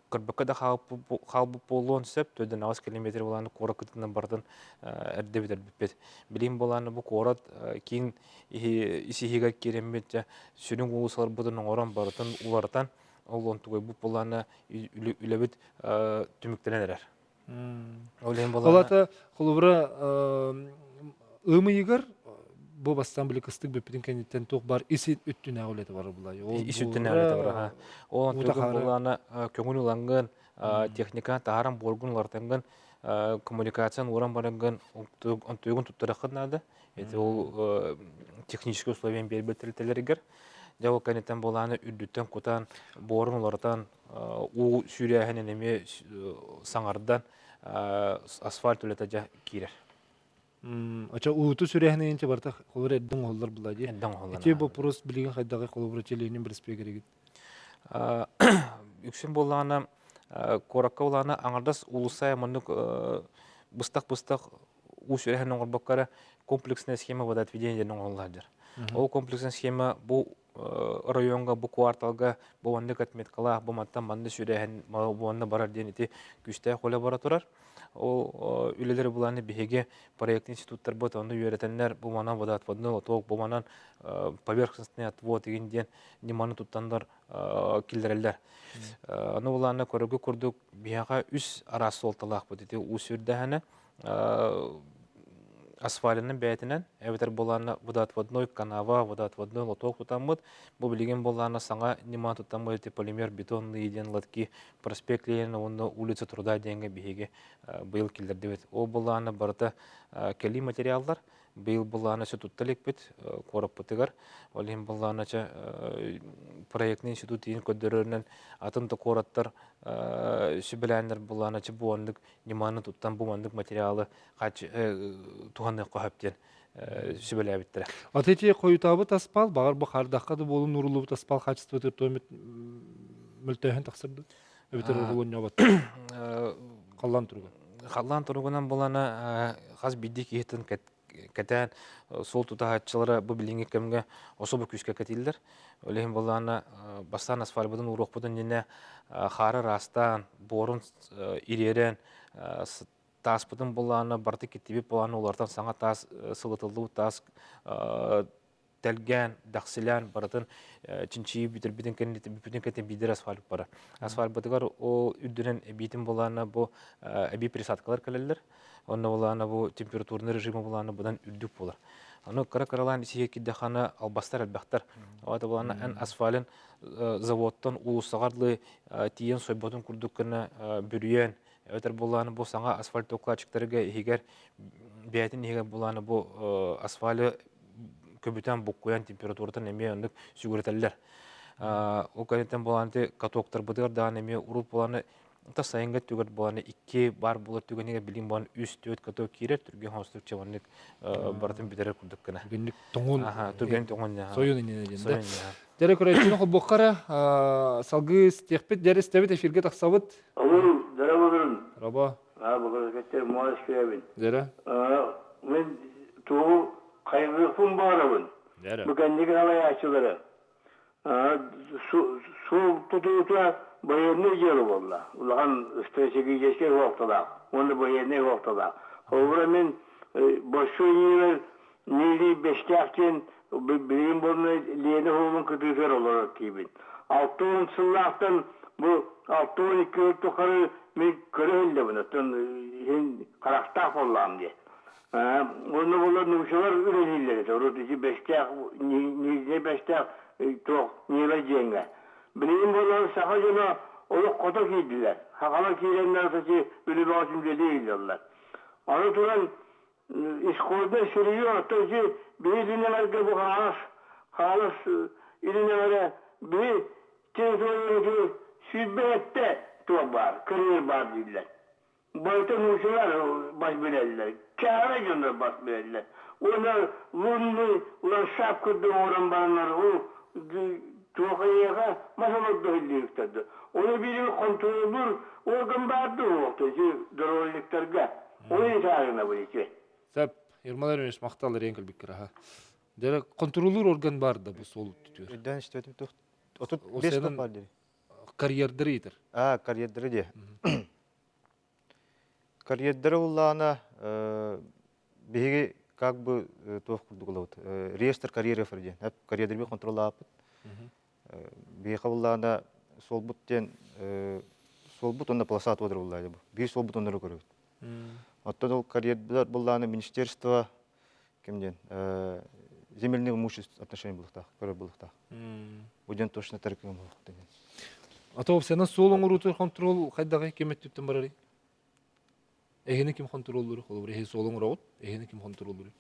көрбөккө да хаалбыт буолуон сөп. Төрдөн 8 километр буланы куорат кытыытынан барытын эрдэ бүтэрбиппит. Билим буланы бу куорат киин ис-иһигэр киирэммит сүрүн уулуссаларбытын оҥорон барытын уларытан ол онтугайбыт буланы үлэбит түмүктэнэн эрэр. Ол иһин Ол ата холобура ыам ыйыгар бу бастаан били кыстык бүппүтүн кэнниттэн туох бар ис өттүнээҕи үлэтэ бар булай. Ол ис өттүнээҕи үлэтэ бар. Ол онтугун булаана көҥүл ылаҥҥын техниканы таһааран буоргун уларытаҥҥын коммуникацияны ууран бараҥҥын онтугун туттараххын наада. Ити ол техническэй условиям биэрбит тэрилтэлэригэр. Дьэ ол кэнниттэн булааны үрдүттэн кутан, буорун уларытан, уу сүүрээһинин эмиэ саҥардан асфальт үлэтэ дьэ киирэр. Очо ууту сүрээһинин инче барта холобур эрдэн оһоллор була дии. Эрдэн оһоллор. Ити вопрос билигин хайдаҕый холобур Ленин проспегеригит? Үксүн буоллаҕына куоракка улаана аҥардас уулусса маннык быстах-быстах уу сүрэһин оҥорбокко эрэ комплексная схема водоотведения диэн оҥоһуллар дьар. Ол комплексная схема бу оройуоҥҥа бу кварталга бу маннык отметкалаах, бу мантан манна сүрээһин, бу манна барар диэн ити күүстээх үлэ бара турар. Ол үлэлэри булааны биһиги проект институттарбыт онно үөрэтэннэр бу манан водоотводной лоток, бу манан поверхностный отвод игин диэн ньыманы туттаннар киллэрэллэр. Аны булааны көрөгү курдук биһиэхэ үс араас суолталаахпыт ити уу сүрдэһэнэ асфальынан бэйэтинэн эбэтэр буолаана водоотводной канава, водоотводной лоток тутаммыт. Бу билигин буолаана саҥа ньыма туттаммыт ити полимер бетонный диэн лотки проспект Ленина уонна улица Труда диэҥҥэ биһиги быйыл киллэрдибит. Ол буолаана барыта кэлии материаллар. Быйыл былаана өссө тутта иликпит куораппытыгар. Ол иһин былаана проектный институт иһин көрдөрөрүнэн атын да куораттар сүбэлээннэр былаана бу оннук ньыманы туттан бу маннык материалы туһаныахха сөп диэн сүбэлээбиттэрэ. Аты ити хойутаабыт аспаал, баҕар бу хардахха да буолун ууруллубут аспаал хаачыстыбата туомит мөлтөөһүн тахсар дуу? Эбэтэр уруулун Халлаан туругун. Халлаан туругунан булана хас биирдии киһитин кэтээн суол тутаһааччылара бу билиҥҥи кэмҥэ особо күүскэ кэтииллэр. Ол иһин былаана бастаан асфальбытын ууруохпутун иннинэ хаары ыраастаан, буорун ириэрэн, тааспытын былаана барыта киттибит былаана улартан саҥа таас сылытыллыбыт таас тэлгээн, дэхсилээн барытын чинчийии бүтэрбитин кэнниттэн бүппүтүн кэнниттэн биирдэр асфальт бара. Асфальтбытыгар ол үрдүнэн эбиитин былаана бу эбии присадкалар кэлэллэр. Онно былаана бу температурный режима былаана быдан үрдүк буолар. Аны кыра-кыралаан исиһиэ кирдэххэ албастар элбэхтэр. Ота былаана эн асфалын заводтан уулуссаҕар дылы тиийэн сойботун курдук гына бүрүйэн эбэтэр булааны бу саҥа асфальт укладчиктарга иһигэр бэйэтин иһигэр булааны бу асфальы көбүтэн буккуйан температуратын эмиэ оннук сүгүрэтэллэр. Ол кэнниттэн булааны катоктарбытыгар даҕаны эмиэ урут булааны та сайыҥҥы өттүгэр буолан икки баар буолар түгэнигэр билигин буолан үс түөрт каток киирэр түргэн хоостук чабаннык барытын бүтэрэр курдук гына. Түргэнник тоҥун. Түргэн тоҥун. Сойун иннинэ диэн да. Дьэрэ көрөөччүнү холбуохха салгыы истиэхпит, дьэрэ истэбит эфиргэ тахсабыт. Олун, дьэрэ болун. Раба. Аа, бүгүн муос күөбүн. Дьэрэ. Мен тугу хайгыахпын баарабын. Дьэрэ. Бу кэнники алайааччылары. Суол тутуута байыаннай дьыала буолла. Улахан стратегическай суолталаах уонна байыаннай суолталаах. Холобура мин Большой Нивер Нили Бэстээх диэн билигин буолна Лена уһугун кытыытыгар олорор киһибин. 60 сыллаахтан бу 62 сыл тухары мин көрө иһиллэбин, оттон иһин харахтаах буоллаҕым дии. Онно буолар нуучалар үлэлииллэр этэ. Урут ити Бэстээх, Нижнэй Бэстээх туох Нива диэҥҥэ. Билигин буолар саха дьоно олох хото киирдилэр. Сахалар киирэннэр ити үлэ бөҕөтүн үлэлии илдьэллэр. Аны туран исходное сырье оттон ити биһи илинэҥэргэ бу хаҥалас хаҥалас илинэҥэрэ биһи территорияны ити Сүүрбэһэттэ туох баар, кырыыр баар дииллэр. Барыта нуучалар бас билэллэр, чааһынай дьоннор бас билэллэр. Уонна лунный ландшафт курдук оҥорон бараннар ол туох эйиэхэ мас олордо иһиллииһиктэр Ону биир хонтуруоллуур орган баар дуо уохта ити дорожниктарга? Ол итаарынабын ити. Сөп. Ермолай Иванович, махтал эриэн кэлбиккэр аха. Дьэ, контроллуур орган баар да бу суол түтүөр. Өйдөөн истибэтим туох 35 туох баар дири. Карьердары ыытар. А, карьердары диэ. Карьердары уллаана биһиги как бы туох курдук ылабыт реестр карьеров диэн карьердерби контроллааппыт. Биһиэхэ уллаана суолбут диэн суолбут уонна полоса туодыр уллаа бу. Биир суолбут оннору көрөбүт. Оттон ол карьердар буллаана министерство ким диэн земельный имущество отношение булуктаах, көрөр булуктаах. Бу диэн точно таркым булуктаах. Ата опсияна суол оҥоруутугар контрол хайдаҕый ким өттүттэн барарый? Эһини ким контроллуур? Холобур, эһи суол оҥороҕут, эһини ким контроллуур?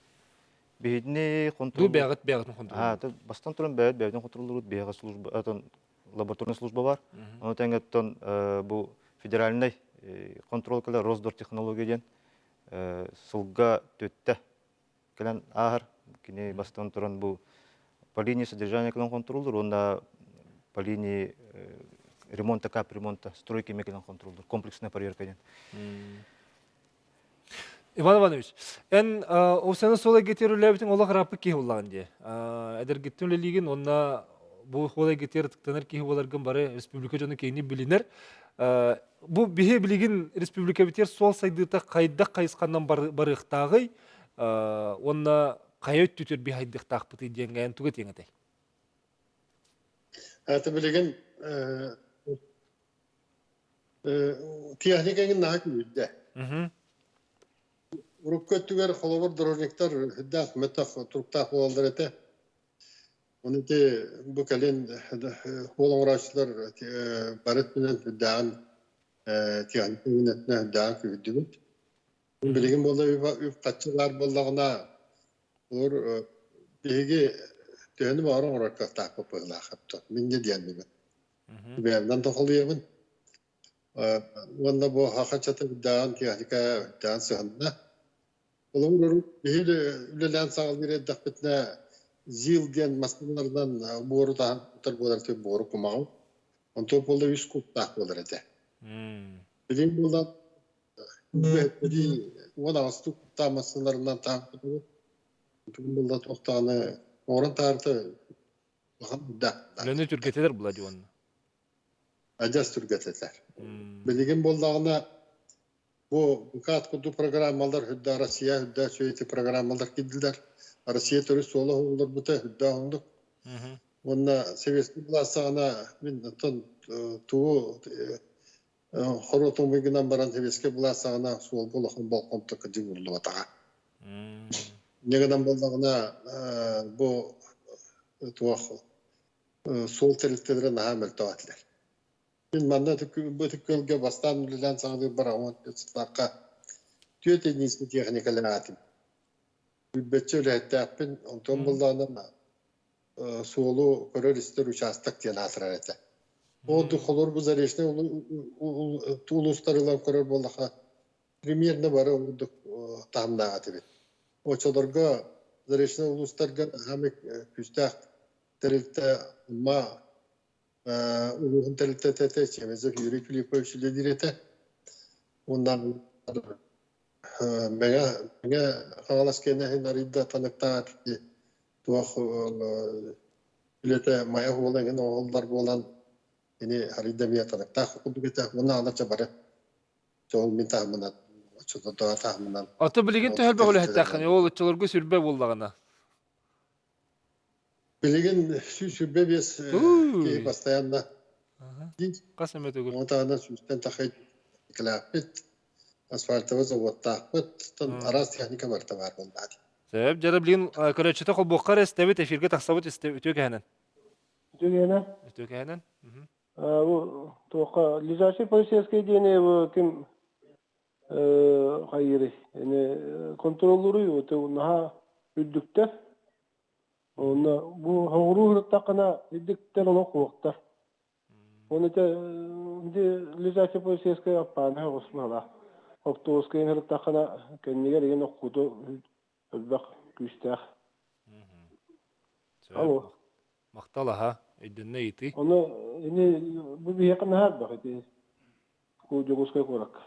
Биһидини контрол... Ду бэҕит бэҕитин контроллуур. А, бастан туран бэҕит бэҕитин контроллуурут, биһиэхэ служба, атын лабораторная служба бар. Ону тэҥэ бу федеральный контрол кэлэр Росдортехнология диэн сылга түттэ кэлэн ааһар. Кини бастан туран бу по линии содержания кэлэн контроллуур уонна по линии ремонта, капремонта, стройки эмиэ кэлэн контроллуур. Комплексная проверка диэн. Иван Иванович, эн Овсяна суол эйгэтигэр үлэлээбитиҥ олох ырааппыт киһи буоллаҕын дии. Эдэргиттэн үлэлиигин уонна бу суол эйгэтигэр ытыктанар киһи буоларгын бары республика дьоно киэҥник билинэр. Бу биһи билигин республикабытыгар суол сайдыыта хайдах хайысханан барыахтааҕый уонна хайа өттүтүгэр биһи хайдыахтаахпытый диэҥҥэ эн тугу этиэҥ этэй? Это билигин техника эҥин наһаа күүрдэ. Урукку өттүгэр холобур дорожниктар үрдээх мөтөх туруктаах буолаллар этэ. Ону ити бу кэлин суол оҥорооччулар бары өттүнэн үрдээҕин техника өттүнэн үрдээҕин күүһүрдүбүт. Билигин буолла үп-харчы баар буоллаҕына, олор биһиги төһөнү баҕар оҥорор кыахтаахпыт быһыылаах мин дьэ диэннибин. Бэйэмнэн тохолуйабын. Уонна бу хахачата үрдээҕин техника үрдээҕин сыһынна. Холобур, биһиги үлэлээн саҕалыыр эрдэхпитинэ ЗИЛ диэн массыыналарынан буору таһан тутар буолар этэ, буору кумаҕы. Онтон буолла үс кубтаах буолар этэ. Билигин буолла 18 кубтаах массыыналарынан таһан тутабыт. Бүгүн буолла туох даҕаны оҥорон таһаарта улахан да. Үлэни түргэтэтэр була дии уонна. Адьас түргэтэтэр. Билигин буоллаҕына Бу БКАТ курдук программалар үрдэ Россия үрдэ үчүгэй программалар киирдилэр. Россия төрүт суола уһулларбыта үрдээх оннук. Уонна советский власть саҕана мин оттон тугу хоруотуҥ гынан баран советский власть саҕана суолга улахан болҕомто кырдьык ууруллубатаҕа. Инньэ гынан буоллаҕына бу туох суол тэрилтэлэрэ наһаа мөлтөх этилэр. Мин манна бу күөлгэ бастаан үлэлээн саҕалыырбар 14 сыллаахха түөрт единица техникалаах этим. Билбэтчэ үлэһиттээхпин, онтон буллаҕына суолу көрөр-истэр учаастак диэн аатырар этэ. Ол холобур бу Заречнай улуустары ылан көрөр буоллахха, примерно бары ордук таһымнаах этибит. Оччолорго Заречнай улуустарга хаамык күүстээх тэрилтэ Амма улууһун тэрилтэтэ этэ, Чемезов Юрий Филиппович үлэлиир этэ. Уонна Мэҥэ Мэҥэ Хаҥалас киэнэһин арыйда таныктаах туох үлэтэ Майа уола эҥин оҕолор буолан ини арыйда эмиэ таныктаах курдук этэ. Уонна алача бары ол мин таһымынан оччотооҕу таһымынан Ото билигин төһөлбөх үлэһиттэххиний? Ол оччолорго сүрбэ буоллаҕына. Билигин 125 киһи постоянно Хас эмэ төгүл. Ону таһынан сүүстэн тахса кэлээхпит, асфальтовый заводтаахпыт, араас техника барыта баар буоллаҕа. Сөп, дьэ билигин көрөөччүтэ холбуохха эрэ истэбит, эфиргэ тахсабыт үтүө кэһэнэн. Үтүө кэһэнэн. Үтүө кэһэнэн. Бу туохха лежачий полицейский диэни бу ким хайыырый контроллууруй наһаа үрдүктэр Онно бу соҕуруу сырыттаххына үрдүктэр олох суохтар. Оны те лежачий полицейская аппааны оҕус быһалаах. Оптуобуска ыҥырыттаххына кэннигэр игин оххуту элбэх күүстээх. Алло. Махтал аха, өйдөннө ыйытыы. Ону ини бу биһиэхэ наһаа элбэх ити Дьокуускай куоракка.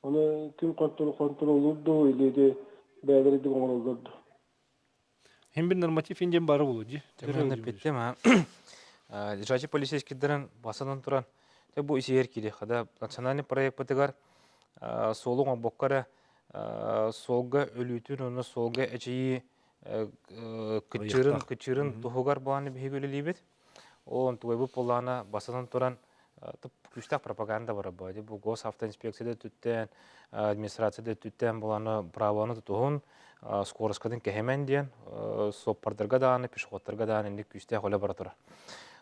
Ону ким хонтуруоллуур дуу или ити бэйэлэрэ ити оҥороллор дуу. Хим бир норматив инден бары болу ди. Тэмэнэ петтем а. Лежачий полицейскийдерин басынан туран те бу исиэр кири хада национальный проект суолу оҥорбокко эрэ суолга өлүүтүн уонна суолга эчэйии кыччыырын кыччыырын туһугар буолан биһиги үлэлиибит. Ол онтугайбыт буоллаҕына басынан туран күүстээх пропаганда барар бу. Бу госавтоинспекция да өттүттэн, администрация да өттүттэн буоланы правоны тутуһун, скоросткатын кэһэмэн диэн суоппардарга даҕаны, пешеходтарга даҕаны инник күүстээх үлэ бара турар.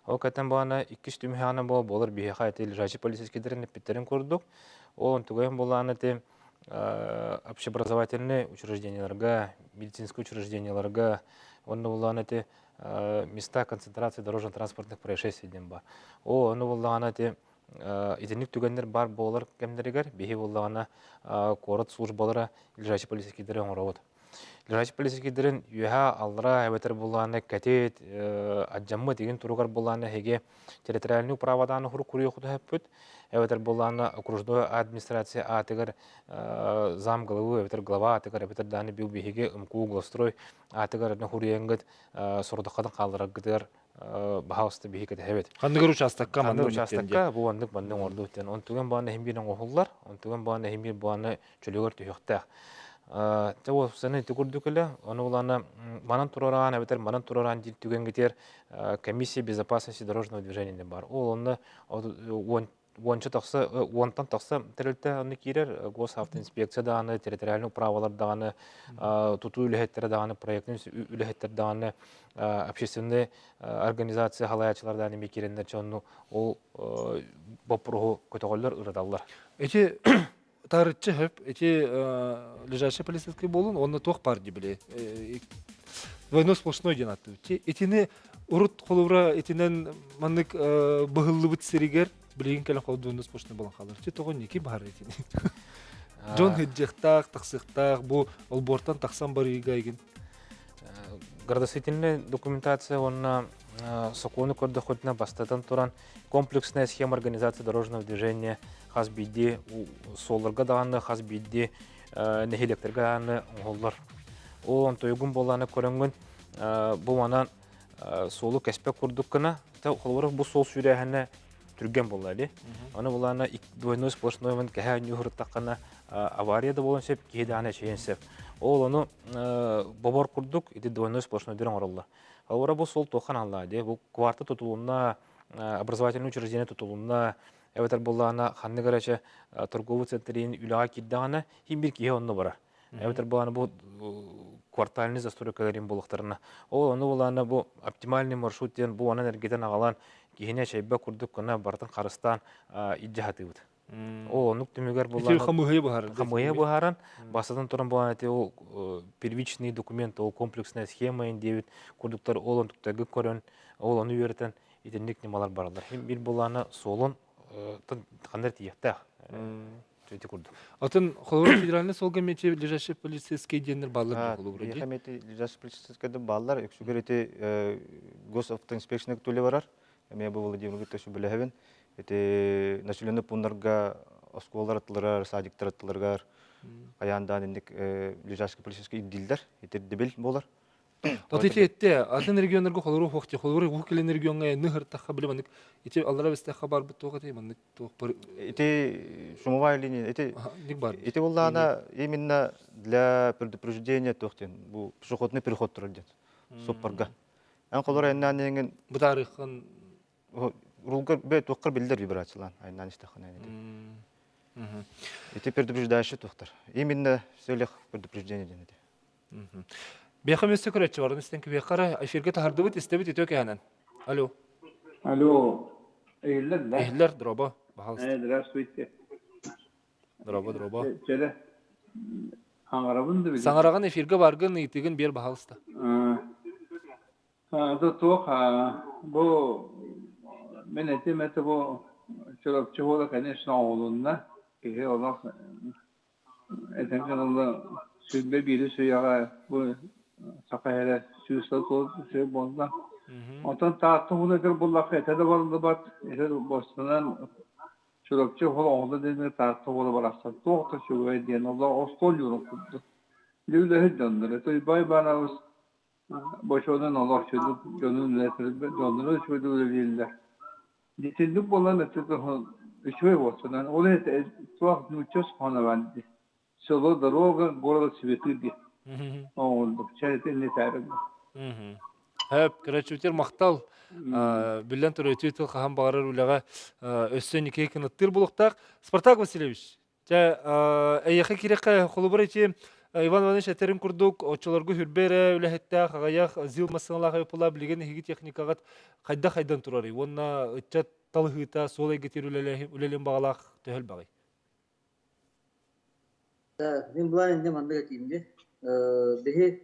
Ол кэтэн буолана иккис түмүһэҕинэ буол буолар биһиэхэ ити лежачий полицейскийдэрин эппиттэрин курдук. Ол онтугайын буоллаҕына ити общеобразовательный учреждениеларга, медицинскэй учреждениеларга уонна буоллаҕына ити места концентрации дорожно-транспортных происшествий диэн бар. О, ону буоллаҕына ити итинник түгэннэр бар буолар кэмнэригэр биһи буоллаҕына куорат службалара лежачий полицейскийдери оҥоробут. Лежачий полицейскийдэрин үөһэ аллара эбэтэр буоллаҕына кэтит аддьаммыт игин туругар буоллаҕына эһиги территориальный управадааны хурук куруйуохутуһаппыт эбэтэр буоллаҕына окружной администрация аатыгар зам главы эбэтэр глава аатыгар эбэтэр дааны бил биһиги МКУ главстрой аатыгар хуруйаҥҥыт сорудаххатын хааллараргытыгар баһаалыста биһи кэтэһэбит. Ханныгар учаастакка маннык учаастакка бу маннык маннык оҥордубут диэн. Онтуган бааны иһин биир оҥоһуллар, онтуган бааны иһин биир бааны чөлүгэр түһүөхтээх. Те уопсаны ити курдук эле, ону улана манан турараан эбэтэр манан турараан диир түгэнгитер комиссия безопасности дорожного движения бар. Ол онно уонча тахса уонтан тахса тэрилтэ онно киирэр госавтоинспекция даҕаны территориальный управалар даҕаны тутуу үлэһиттэрэ даҕаны проектный үлэһиттэр даҕаны общественный организация халайааччылар даҕаны эмиэ киирэннэр дьонну ол боппуруоһу көтөҕөллөр ырыталлар. Эти тарыччы хөп эти лежачий полицейский буолун уонна туох баар дии били двойной сплошной диэн ааттыыбыт итини урут холобура итинэн маннык быһыллыбыт сиригэр билигин кэлэн холобур двойной сплошной буолан хаалар чи тоҕо ники баар итини дьон сылдьыахтаах тахсыахтаах бу олбуортан тахсан барыыга игин Градостроительная документация уонна сокуону көрдөххүтүнэ бастатан туран комплексная схема организации дорожного движения хас биирдии суолларга даҕаны хас биирдии нэһилиэктэргэ даҕаны оҥоһуллар. Ол онтуйугун буоллаҕына көрөҥҥүн бу манан суолу кэспэт курдук гына холобура бу суол сүүрээһинэ түргэн буолла дии. Аны булаана двойной сплошной кэһэ ньуһуруттаххына авария да буолуон сөп, киһи даҕаны эчэйиэн сөп. Ол ону бобор курдук ити двойной сплошной дыр оҥороллор. Холобура бу суол туохха аналлаа дии. Бу кварта тутулунна, образовательное учреждение тутулунна, эбэтэр буоллаҕына ханнык эрэ чэ торговый центрин үлэҕэ киирдэҕинэ хин бир киһи онно барар. Эбэтэр буоллаҕына бу квартальный застройкаларын буолуохтарына. Ол ону буоллаҕына бу оптимальный маршрут диэн бу онон эргитэн аҕалан киһини эчэйбэт курдук гына барытын харыстаан илдьэ сатыыбыт. Ол оннук түмүгэр буоллаҕына хамыыһыйа быһаарар. Хамыыһыйа быһааран, бастатан туран буолан ити ол первичный документ, ол комплексная схема диэбит курдуктар ол онтуктаргы көрөн, ол ону үөрэтэн итинник ньымалар бараллар. Биир буоллаҕына суолун ханна тиийиэхтээх. Ити курдук. Атын холобура федеральный суолга эмиэ лежащий полицейский диэннэр бааллар холобура дии. Эмиэ лежащий полицейский бааллар. Үксүгэр ити госавтоинспекция түле барар. Эмиэ бу Владимир Викторович билэһэбин. Ити населенный пунктарга оскуолалар аттыларыгар, садиктар аттыларыгар хайаан инник лежачий полицейский ирдииллэр, итирдибил буолар. Аты ити этте, атын регионнарга холору хуохти, холору уһук илин регионга ныһыртахха били маннык ити аллара бестехха барбыт туох эти маннык туох бар Ити шумовая линия, ити ник бар. Ити буллаана именно для предупреждения туох диэн бу пешеходный переход турар диэн соппарга. Эн холор айаннаан иҥин Бытаарыххын рулга бе туоххар биллэр вибрациялаан айаннаан истэххинэ ити. Ити предупреждающий туохтар. Именно в целях предупреждения диэн ити. Биэхэ мөссө көрөччү барын истэн кибиэххэ эфиргэ таһардыбыт истэбит үтүө кэһэнэн. Алло. Алло. Эйиллер да? Эйиллер, дроба. Пожалуйста. Здравствуйте. Дроба, дроба. Чөлө. Саҥарабын да билим. Саҥараҕын эфиргэ баргын ыйытыгын биэр баһалыста. Туох бу. Мин этим этэ бу Чурапчы уола, конечно, оҕолунна. Киһи олох этэн ылла 21-с үйэҕэ бу саха эрэ 100 сыл сүр буолла. Онтон Таатта уһун этэр буоллахха этэ да барыллыбат, этэ бостонан Чурапчы уһун оҕоло диэн Таатта уола барахсан туох да үчүгэй диэн олох остуол дьуурун курдук. Үлэһит дьоннор. Туйбай Иванович бочуонун олох дьонун дьоннору үчүгэйдик үлэлииллэр. Итинник буолан үчүгэй буолсунан ол иһин туох нуучча хоно дии. Село дорога, город цветы дии. Оҥордук. Чэ итинни Хөп, көрөөччүбүтүгэр махтал. Биллэн турар, үтүө тыл хаһан баҕарар үлэҕэ өссө никей кынаттыыр буолуохтаах. Спартак Васильевич, Чэ, эйиэхэ киирэххэ, холобур ити Иван Иванович этэрин курдук, оччолорго хүрбэ эрэ үлэһиттээх, аҕыйах ЗИЛ массыыналаах эбит билигин эһиги техникаҕыт хайдах хайдан турарый? Уонна ыччат талыһыыта, суол эйгэтигэр үлэлиэн баҕалаах төһө элбэҕий? Так, мин былаан инньэ маннык этиим дии. Биһи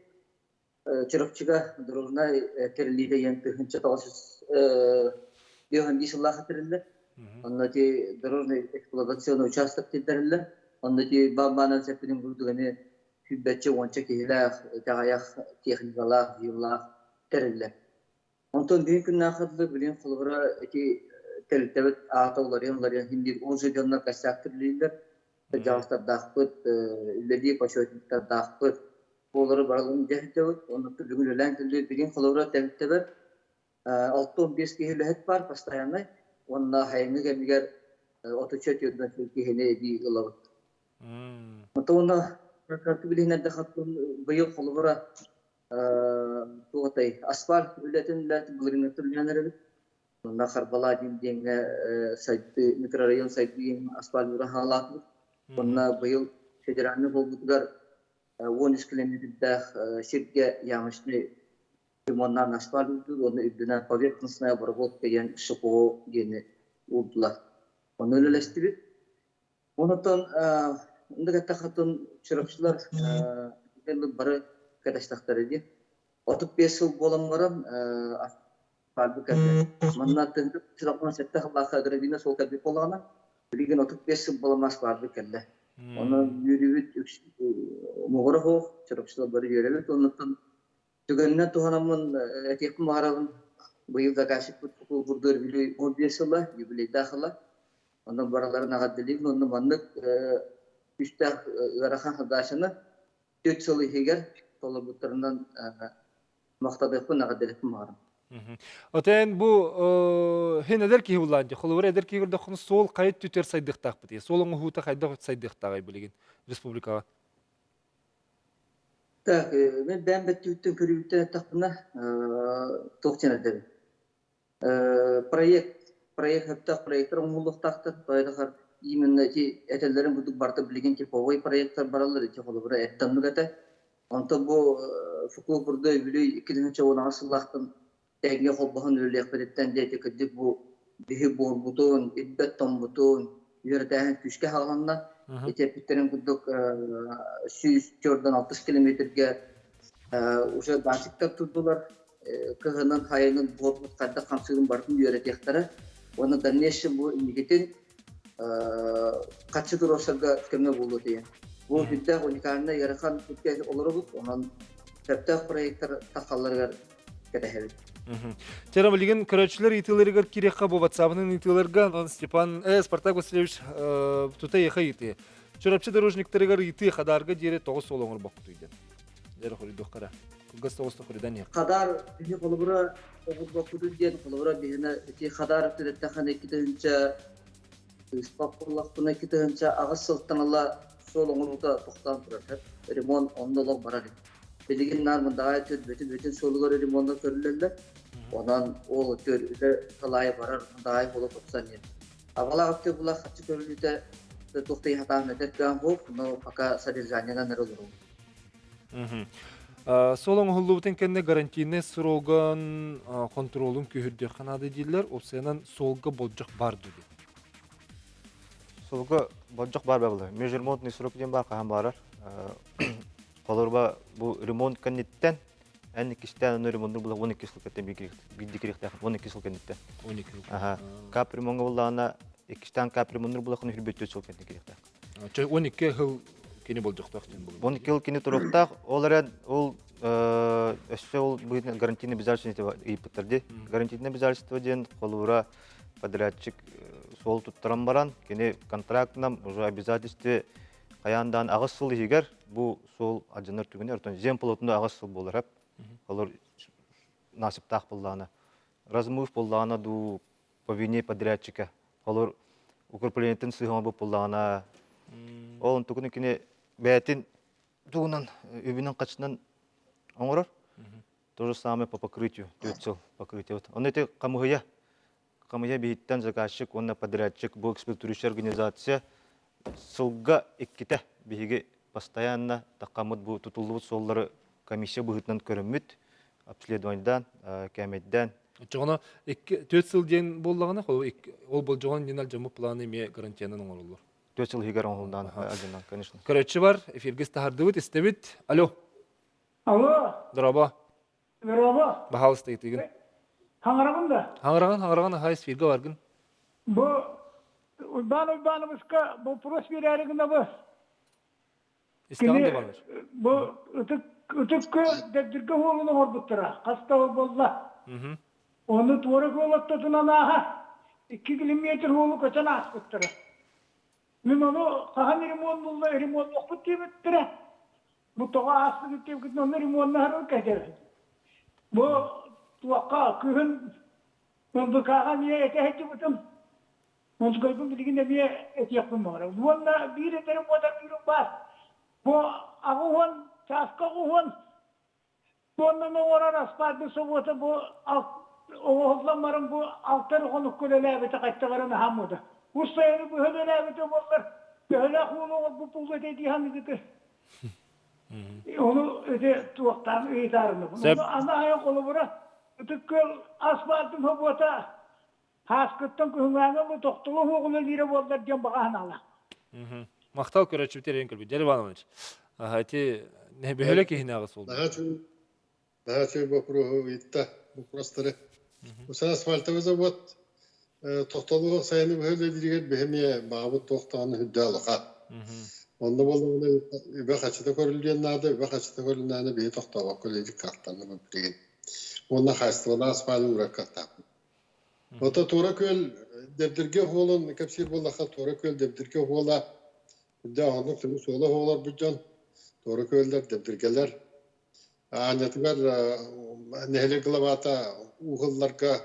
Чурапчыга дорожнай тэриллиитэ диэн 1951 сыллаах тэриллэр. Онно ити дорожный эксплуатационный участок тиллэриллэр. Онно ити баан сэппитин курдук эмиэ сүүрбэччэ уонча киһилээх, итэҕэйэх техникалаах, дьиэлээх тэриллэр. Онтон биир күннээх дылы билигин холобура ити тэрилтэбит аата уларыйан-уларыйан иһин биир уонча дьоннор косяк тэрилииллэр. Кырдьаҕастардаахпыт, үлэлии почетниктардаахпыт. Буолары барыларын дьаһайдыбыт. Онно бүгүн үлэлээн кэллибит. Билигин холобура тэрилтэбэр 65 киһи үлэһит баар постояннай. Уонна сайыҥҥы кэмигэр 34 киһини эбии ылабыт. Онтон уонна билиһиннэрдэ быйыл холобура туох асфальт үлэтин үлэтин былырыыҥҥыттан үлэлээн эрэбит. Онно Харбалаа диэн диэҥҥэ сайдыы микрорайон сайдыы асфальт ураһаалаатыбыт. Онно быйыл федеральный буолбутугар 13 километрдаах сиргэ ямочный ремоннаан асфальт уурдуур уонна үрдүнэн поверхностная обработка диэн ШПО диэни уурдулар. Онно үлэлэстибит. Онтон ыннык эттэххэ чурапчылар бары кэтэстэхтэрэ дии. 35 сыл буолан баран асфальты кэллэ. Манна 1997 сыллаахха гравийнай суол кэлбит буоллаҕына, билигин 35 сыл буолан асфальты кэллэ. Онон үөрүүбүт муҥура суох, чурапчылар бары үөрэбит. Оннуттан түгэнинэн туһанаммын этиэхпин баҕарабын, быйыл заказчикпыт курдур Бүлүү 15 сыла, юбилейдаах сыла. Онон барыларын эҕэрдэлиибин уонна маннык күүстээх ыарахан задачаны 4 сыл иһигэр толорбуттарынан махтаныахпын, эҕэрдэлиэхпин баҕарабын. Отон бу хин эдэр киһи буллаан дии. Холобур эдэр киһи көрдөххүнэ суол хайа түтэр сайдыахтаахпыт. Суол оҥоһуута хайдах сайдыахтааҕый билигин республикаҕа? Так, мен бэйэм бэттүүттэн көрүүбүттэн эттэхпинэ, туох диэн этэбин? Проект, проект сөптөөх проектар оҥоһуллуохтаахтар. Тоойдохор именно ити этэллэрин курдук барыта билигин типовой проектар бараллар ити холобура эттаннык этэ. Онтон бу Фуку курдук Бүлүү 2018 сыллаахтан тэҥҥэ холбоһон үлэлиэхпититтэн диэти кырдьык бу биһи буорбутун, ирбэт тоҥмутун үөрэтээһин күүскэ хааланна. Ити эппиттэрин курдук 146 километрга уже датчиктар турдулар. Кыһынын, хайынын буорбут хайдах хамсыырын барытын үөрэтиэхтэрэ. Уонна дальнейшем бу инникитин хаччы туруорсарга көмө буолуо диэн. Бу сүрдээх уникальнай ыарахан олоробут, онон сөптөөх проектар тахсалларыгар кэтэһэбит. Чара билигин көрөөччүлэр ыйытыыларыгар киириэххэ бу WhatsApp-ынан ыйытыыларга онон Степан Спартак Васильевич тута эйиэхэ ыйытыы. Чурапчы дорожниктарыгар ыйытыы Хадаарга диэри тоҕус суол оҥорбоккутуй диэн. Дьэ хоруйдуохха Кылгас соҕус хоруйдан иһиэх. Хадар биһи холобура оҥорбоккутун диэн холобура биһиэнэ ити Хадар түрэттэ 2000 ыыспак буоллахпына 2008 сылтан ыла суол оҥоруута тохтоон турар. Ремонт онно олох барар. Билигин наар Мындаҕай түр бүтүн бүтүн суолугар ремонна көрүллэллэр. Онон ол түр үлэ талаайы барар Мындаҕай буола тупсан диэн. Абалаах өттө була хаччы көрүлүүтэ туох да хатаан этэр кыаҕым суох, но пока содержаниенан эрэ олоробут. Суол оҥоһуллубутун кэннэ гарантийнай срогун хонтуруолун күүһүрдүөххэ наада дииллэр. Опциянан суолга болдьох бар дуу диэн. Суолга болдьох бар бабылар. Межремонтный срок диэн бар хаһан барар. Холоруба бу ремонт кэнниттэн. Эн иккистээн ону ремоннур була 12 сыл кэттэн биирдэ кириэхтээх 12 сыл кэнниттэн. 12 сыл. Аха. Капремоҥҥа буллаҕына иккистээн капремоннур булахына 24 сыл кэннэ кириэхтээх. 12 сыл кини болдьохтоох диэн буолуо. 12 сыл кини туруохтаах. Ол эрэн ол өссө ол быһыытынан гарантийное обязательство ыйыппыттар дии. Гарантийное обязательство диэн холуура подрядчик суол туттаран баран кини контрактынан уже обязательстве хайаан даан аҕыс сыл иһигэр бу суол алдьанар түгэнэ оттон земполотуна аҕыс сыл буолар олор насыптаах буоллаҕына размыв буоллаҕына дуу по вине подрядчика олор укреплениетин сыһыма буоллаҕына ол онтукуну кини бэйэтин тугунан үбүнэн хачынан оҥорор то же самое по покрытию төрт сыл покрытие вот он эти хамыһыйа Хамыйа биһиттэн заказчик уонна подрядчик бу экспертирующая организация сылга иккитэ биһиги постоянно таххаммыт бу тутуллубут суоллары комиссия быһыытынан көрөммүт, обследованиедан, кээмэйдээн. Оччоҕуна икки түөрт сыл диэн буоллаҕына, ол болдьоҕун иннинэ алдьаммыт планы эмиэ гарантиянан оҥороллор. 4 сыл иһигэр оҥоһуллаан алдьанан, конечно. Көрөөччү бар, эфиргэ таһардыбыт, истэбит. Алло. Алло. Здорово. Здорово. Баһаалыста ыйытыгын. Хаҥарабын да? Хаҥараҕын, хаҥараҕын аһай эфиргэ баргын. Бу Уйбаан Уйбаанабыска вопрос биэрээри гынабы. Истэҕин да барар. Бу ытык ытык дэбдиргэ уолун оҥорбуттара. Хас да буолла. Ону туора куолаттатынан ааһа 2 километр уолу көтөн ааспыттара. Мин ону хаһан ремоннулла ремоннуохпут диэбиттэрэ. Бу тоҕо ааспыт диэбиккитин онно ремоннаһар кэтэр. Бу туохха күһүн МВК-ҕа эмиэ этэ сылдьыбытым. Музыкайбын билигин эмиэ этиэхпин баҕарабын. Уонна биир этэрим уотарбыырым баар. Бу 80 чааска 80 туоннаны оҥорор асфальтын собуота бу оҥоһуллан баран бу алта эрэ хонукка үлэлээбитэ хайталарын аһааммыта. Ус сайыны быһа үлэлээбитэ буоллар, төһөлөөх уолу оҥорбут буолуо этэ дии саныыгытый? Ону ити туохтаан ыйытаарынабын. Ону аны айан холобура Ытык Күөл асфальтын собуота Һааскыттан күһүҥҥээҥи бу тохтоло суох үлэлиирэ буоллар диэн баҕа санаалаах. Махтал көрөөччүбүт эрийэн көрбүт. Дьэр Иванович, ити бөһүөлэк иһинээҕи суол. Наһаа үчүгэй боппуруоһу ыйытта боппуруостары. Усан асфальтовый завод тохтолуох сайыны быһа үлэлииригэр биһи эмиэ баҕабыт туох даҕаны үрдэ улахан. Онно буоллаҕына үбэ-харчыта көрүллүөн наада, үбэ-харчыта көрүллүнэҕинэ биһи тохтообокко үлэлиир кыахтанныбыт билигин. Уонна хаачыстыбалаах асфальты уурар кыахтаахпыт. Ото Туора Күөл Дэбдиргэ уолун кэпсиир буоллахха, Туора Күөл Дэбдиргэ уола дьэ оннук түмүк суола оҕолорбут дьон Туора Күөллэр, Дэбдиргэлэр аанньатыгар нэһилиэк главата уһулларга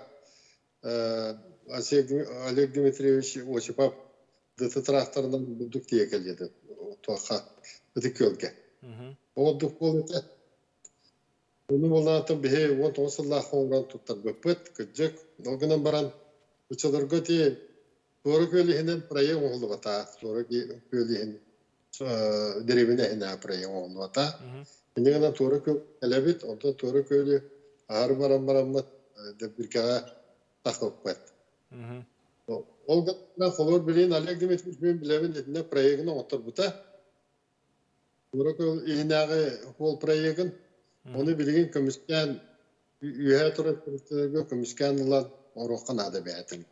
Олег Дмитриевич Осипов ДТ тракторынан бурдук тиийэ кэлиэдэ туохха Ытык Күөлгэ. Ол ордук буол этэ. Ону буоллаҕына биһи 19 сыллаах оҥорон туттарбыппыт, кырдьык. Ол гынан баран, оччолорго ити Туора Күөл иһинэн проект оҥоһуллубата. Туора Күөл иһин дэриэбинэ иһинээҕи проект оҥоһуллубата. Инньэ гынан Туора Күөл кэлэбит, онтон Туора Күөлү аһары баран бараммыт Дэбдиргэҕэ тахпыппыт. Ол гынан холобур билигин Олег Дмитриевич мин билэбин итиннэ проегын оҥотторбута. Туора Күөл иһинээҕи уол проегын ону билигин көмүскээн үөһээ турар тэрилтэлэргэ көмүскээн ылан оҥоруохха наада бэйэтин.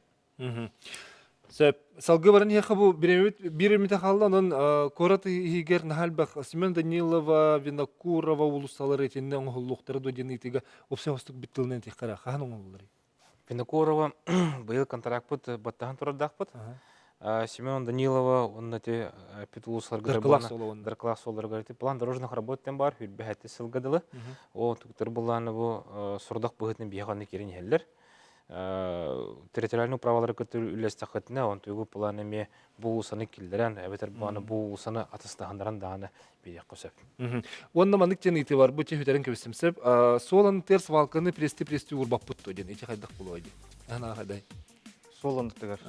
Сөп. Салгыы баран иһиэххэ бу бириэмэбит биир эмитэ хаалла, онон куорат иһигэр наһаа элбэх Семен Данилова, Винокурова уулуссалары итиннэ оҥоһуллуохтара дуо диэн ыйытыыга уопсай хостук бит тылынан этиэххэ эрэ хаһан оҥоһулларый? Винокурова быйыл контракпыт баттаһан турардаахпыт. Семен Данилова уонна ити эппит улуустарга Даркылаах суолларыгар ити план дорожных работ диэн баар хүрбэһэти сылга дылы. Ол туктар былааны бу сордох быһыытынан биһиэхэ онно киирэн иһэллэр. Территориальный управалары кытта үллэстэххитинэ, онтуйгу план эмиэ бу уулуссаны киллэрэн, эбэтэр бу бу уулуссаны атыстаһыннаран даҕаны биэриэххэ сөп. Уонна маннык диэн ыйытыы бар, бу бүтэрэн кэбистим сөп. Суол анныгар свалканы прести-прести уурбаппыт дуо диэн ити хайдах буолуой диэн. Аһын хайдай. Суол анныгар.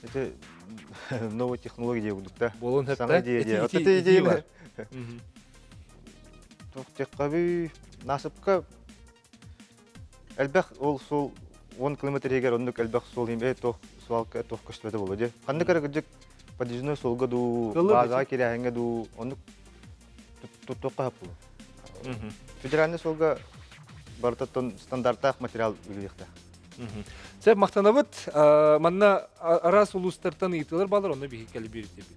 Это новая технология курдук да. Буолуон сөп Саҥа идея диэ. Ити идея бар. Туох диэххэ насыпка элбэх ол суол 10 километр иһигэр оннук элбэх суол иһин туох свалка туох көстүбэтэ буолуо дии. Ханнык эрэ кырдьык подъездной суолга дуу, баазаҕа кирээһиҥҥэ дуу оннук туттуохха сөп буолуо. Федеральный суолга барытыттан стандартаах материал үлэлиэхтээх. Сөп, махтанабыт. Манна араас улуустартан ыйытыылар баалар, онно биһиги кэлбиир.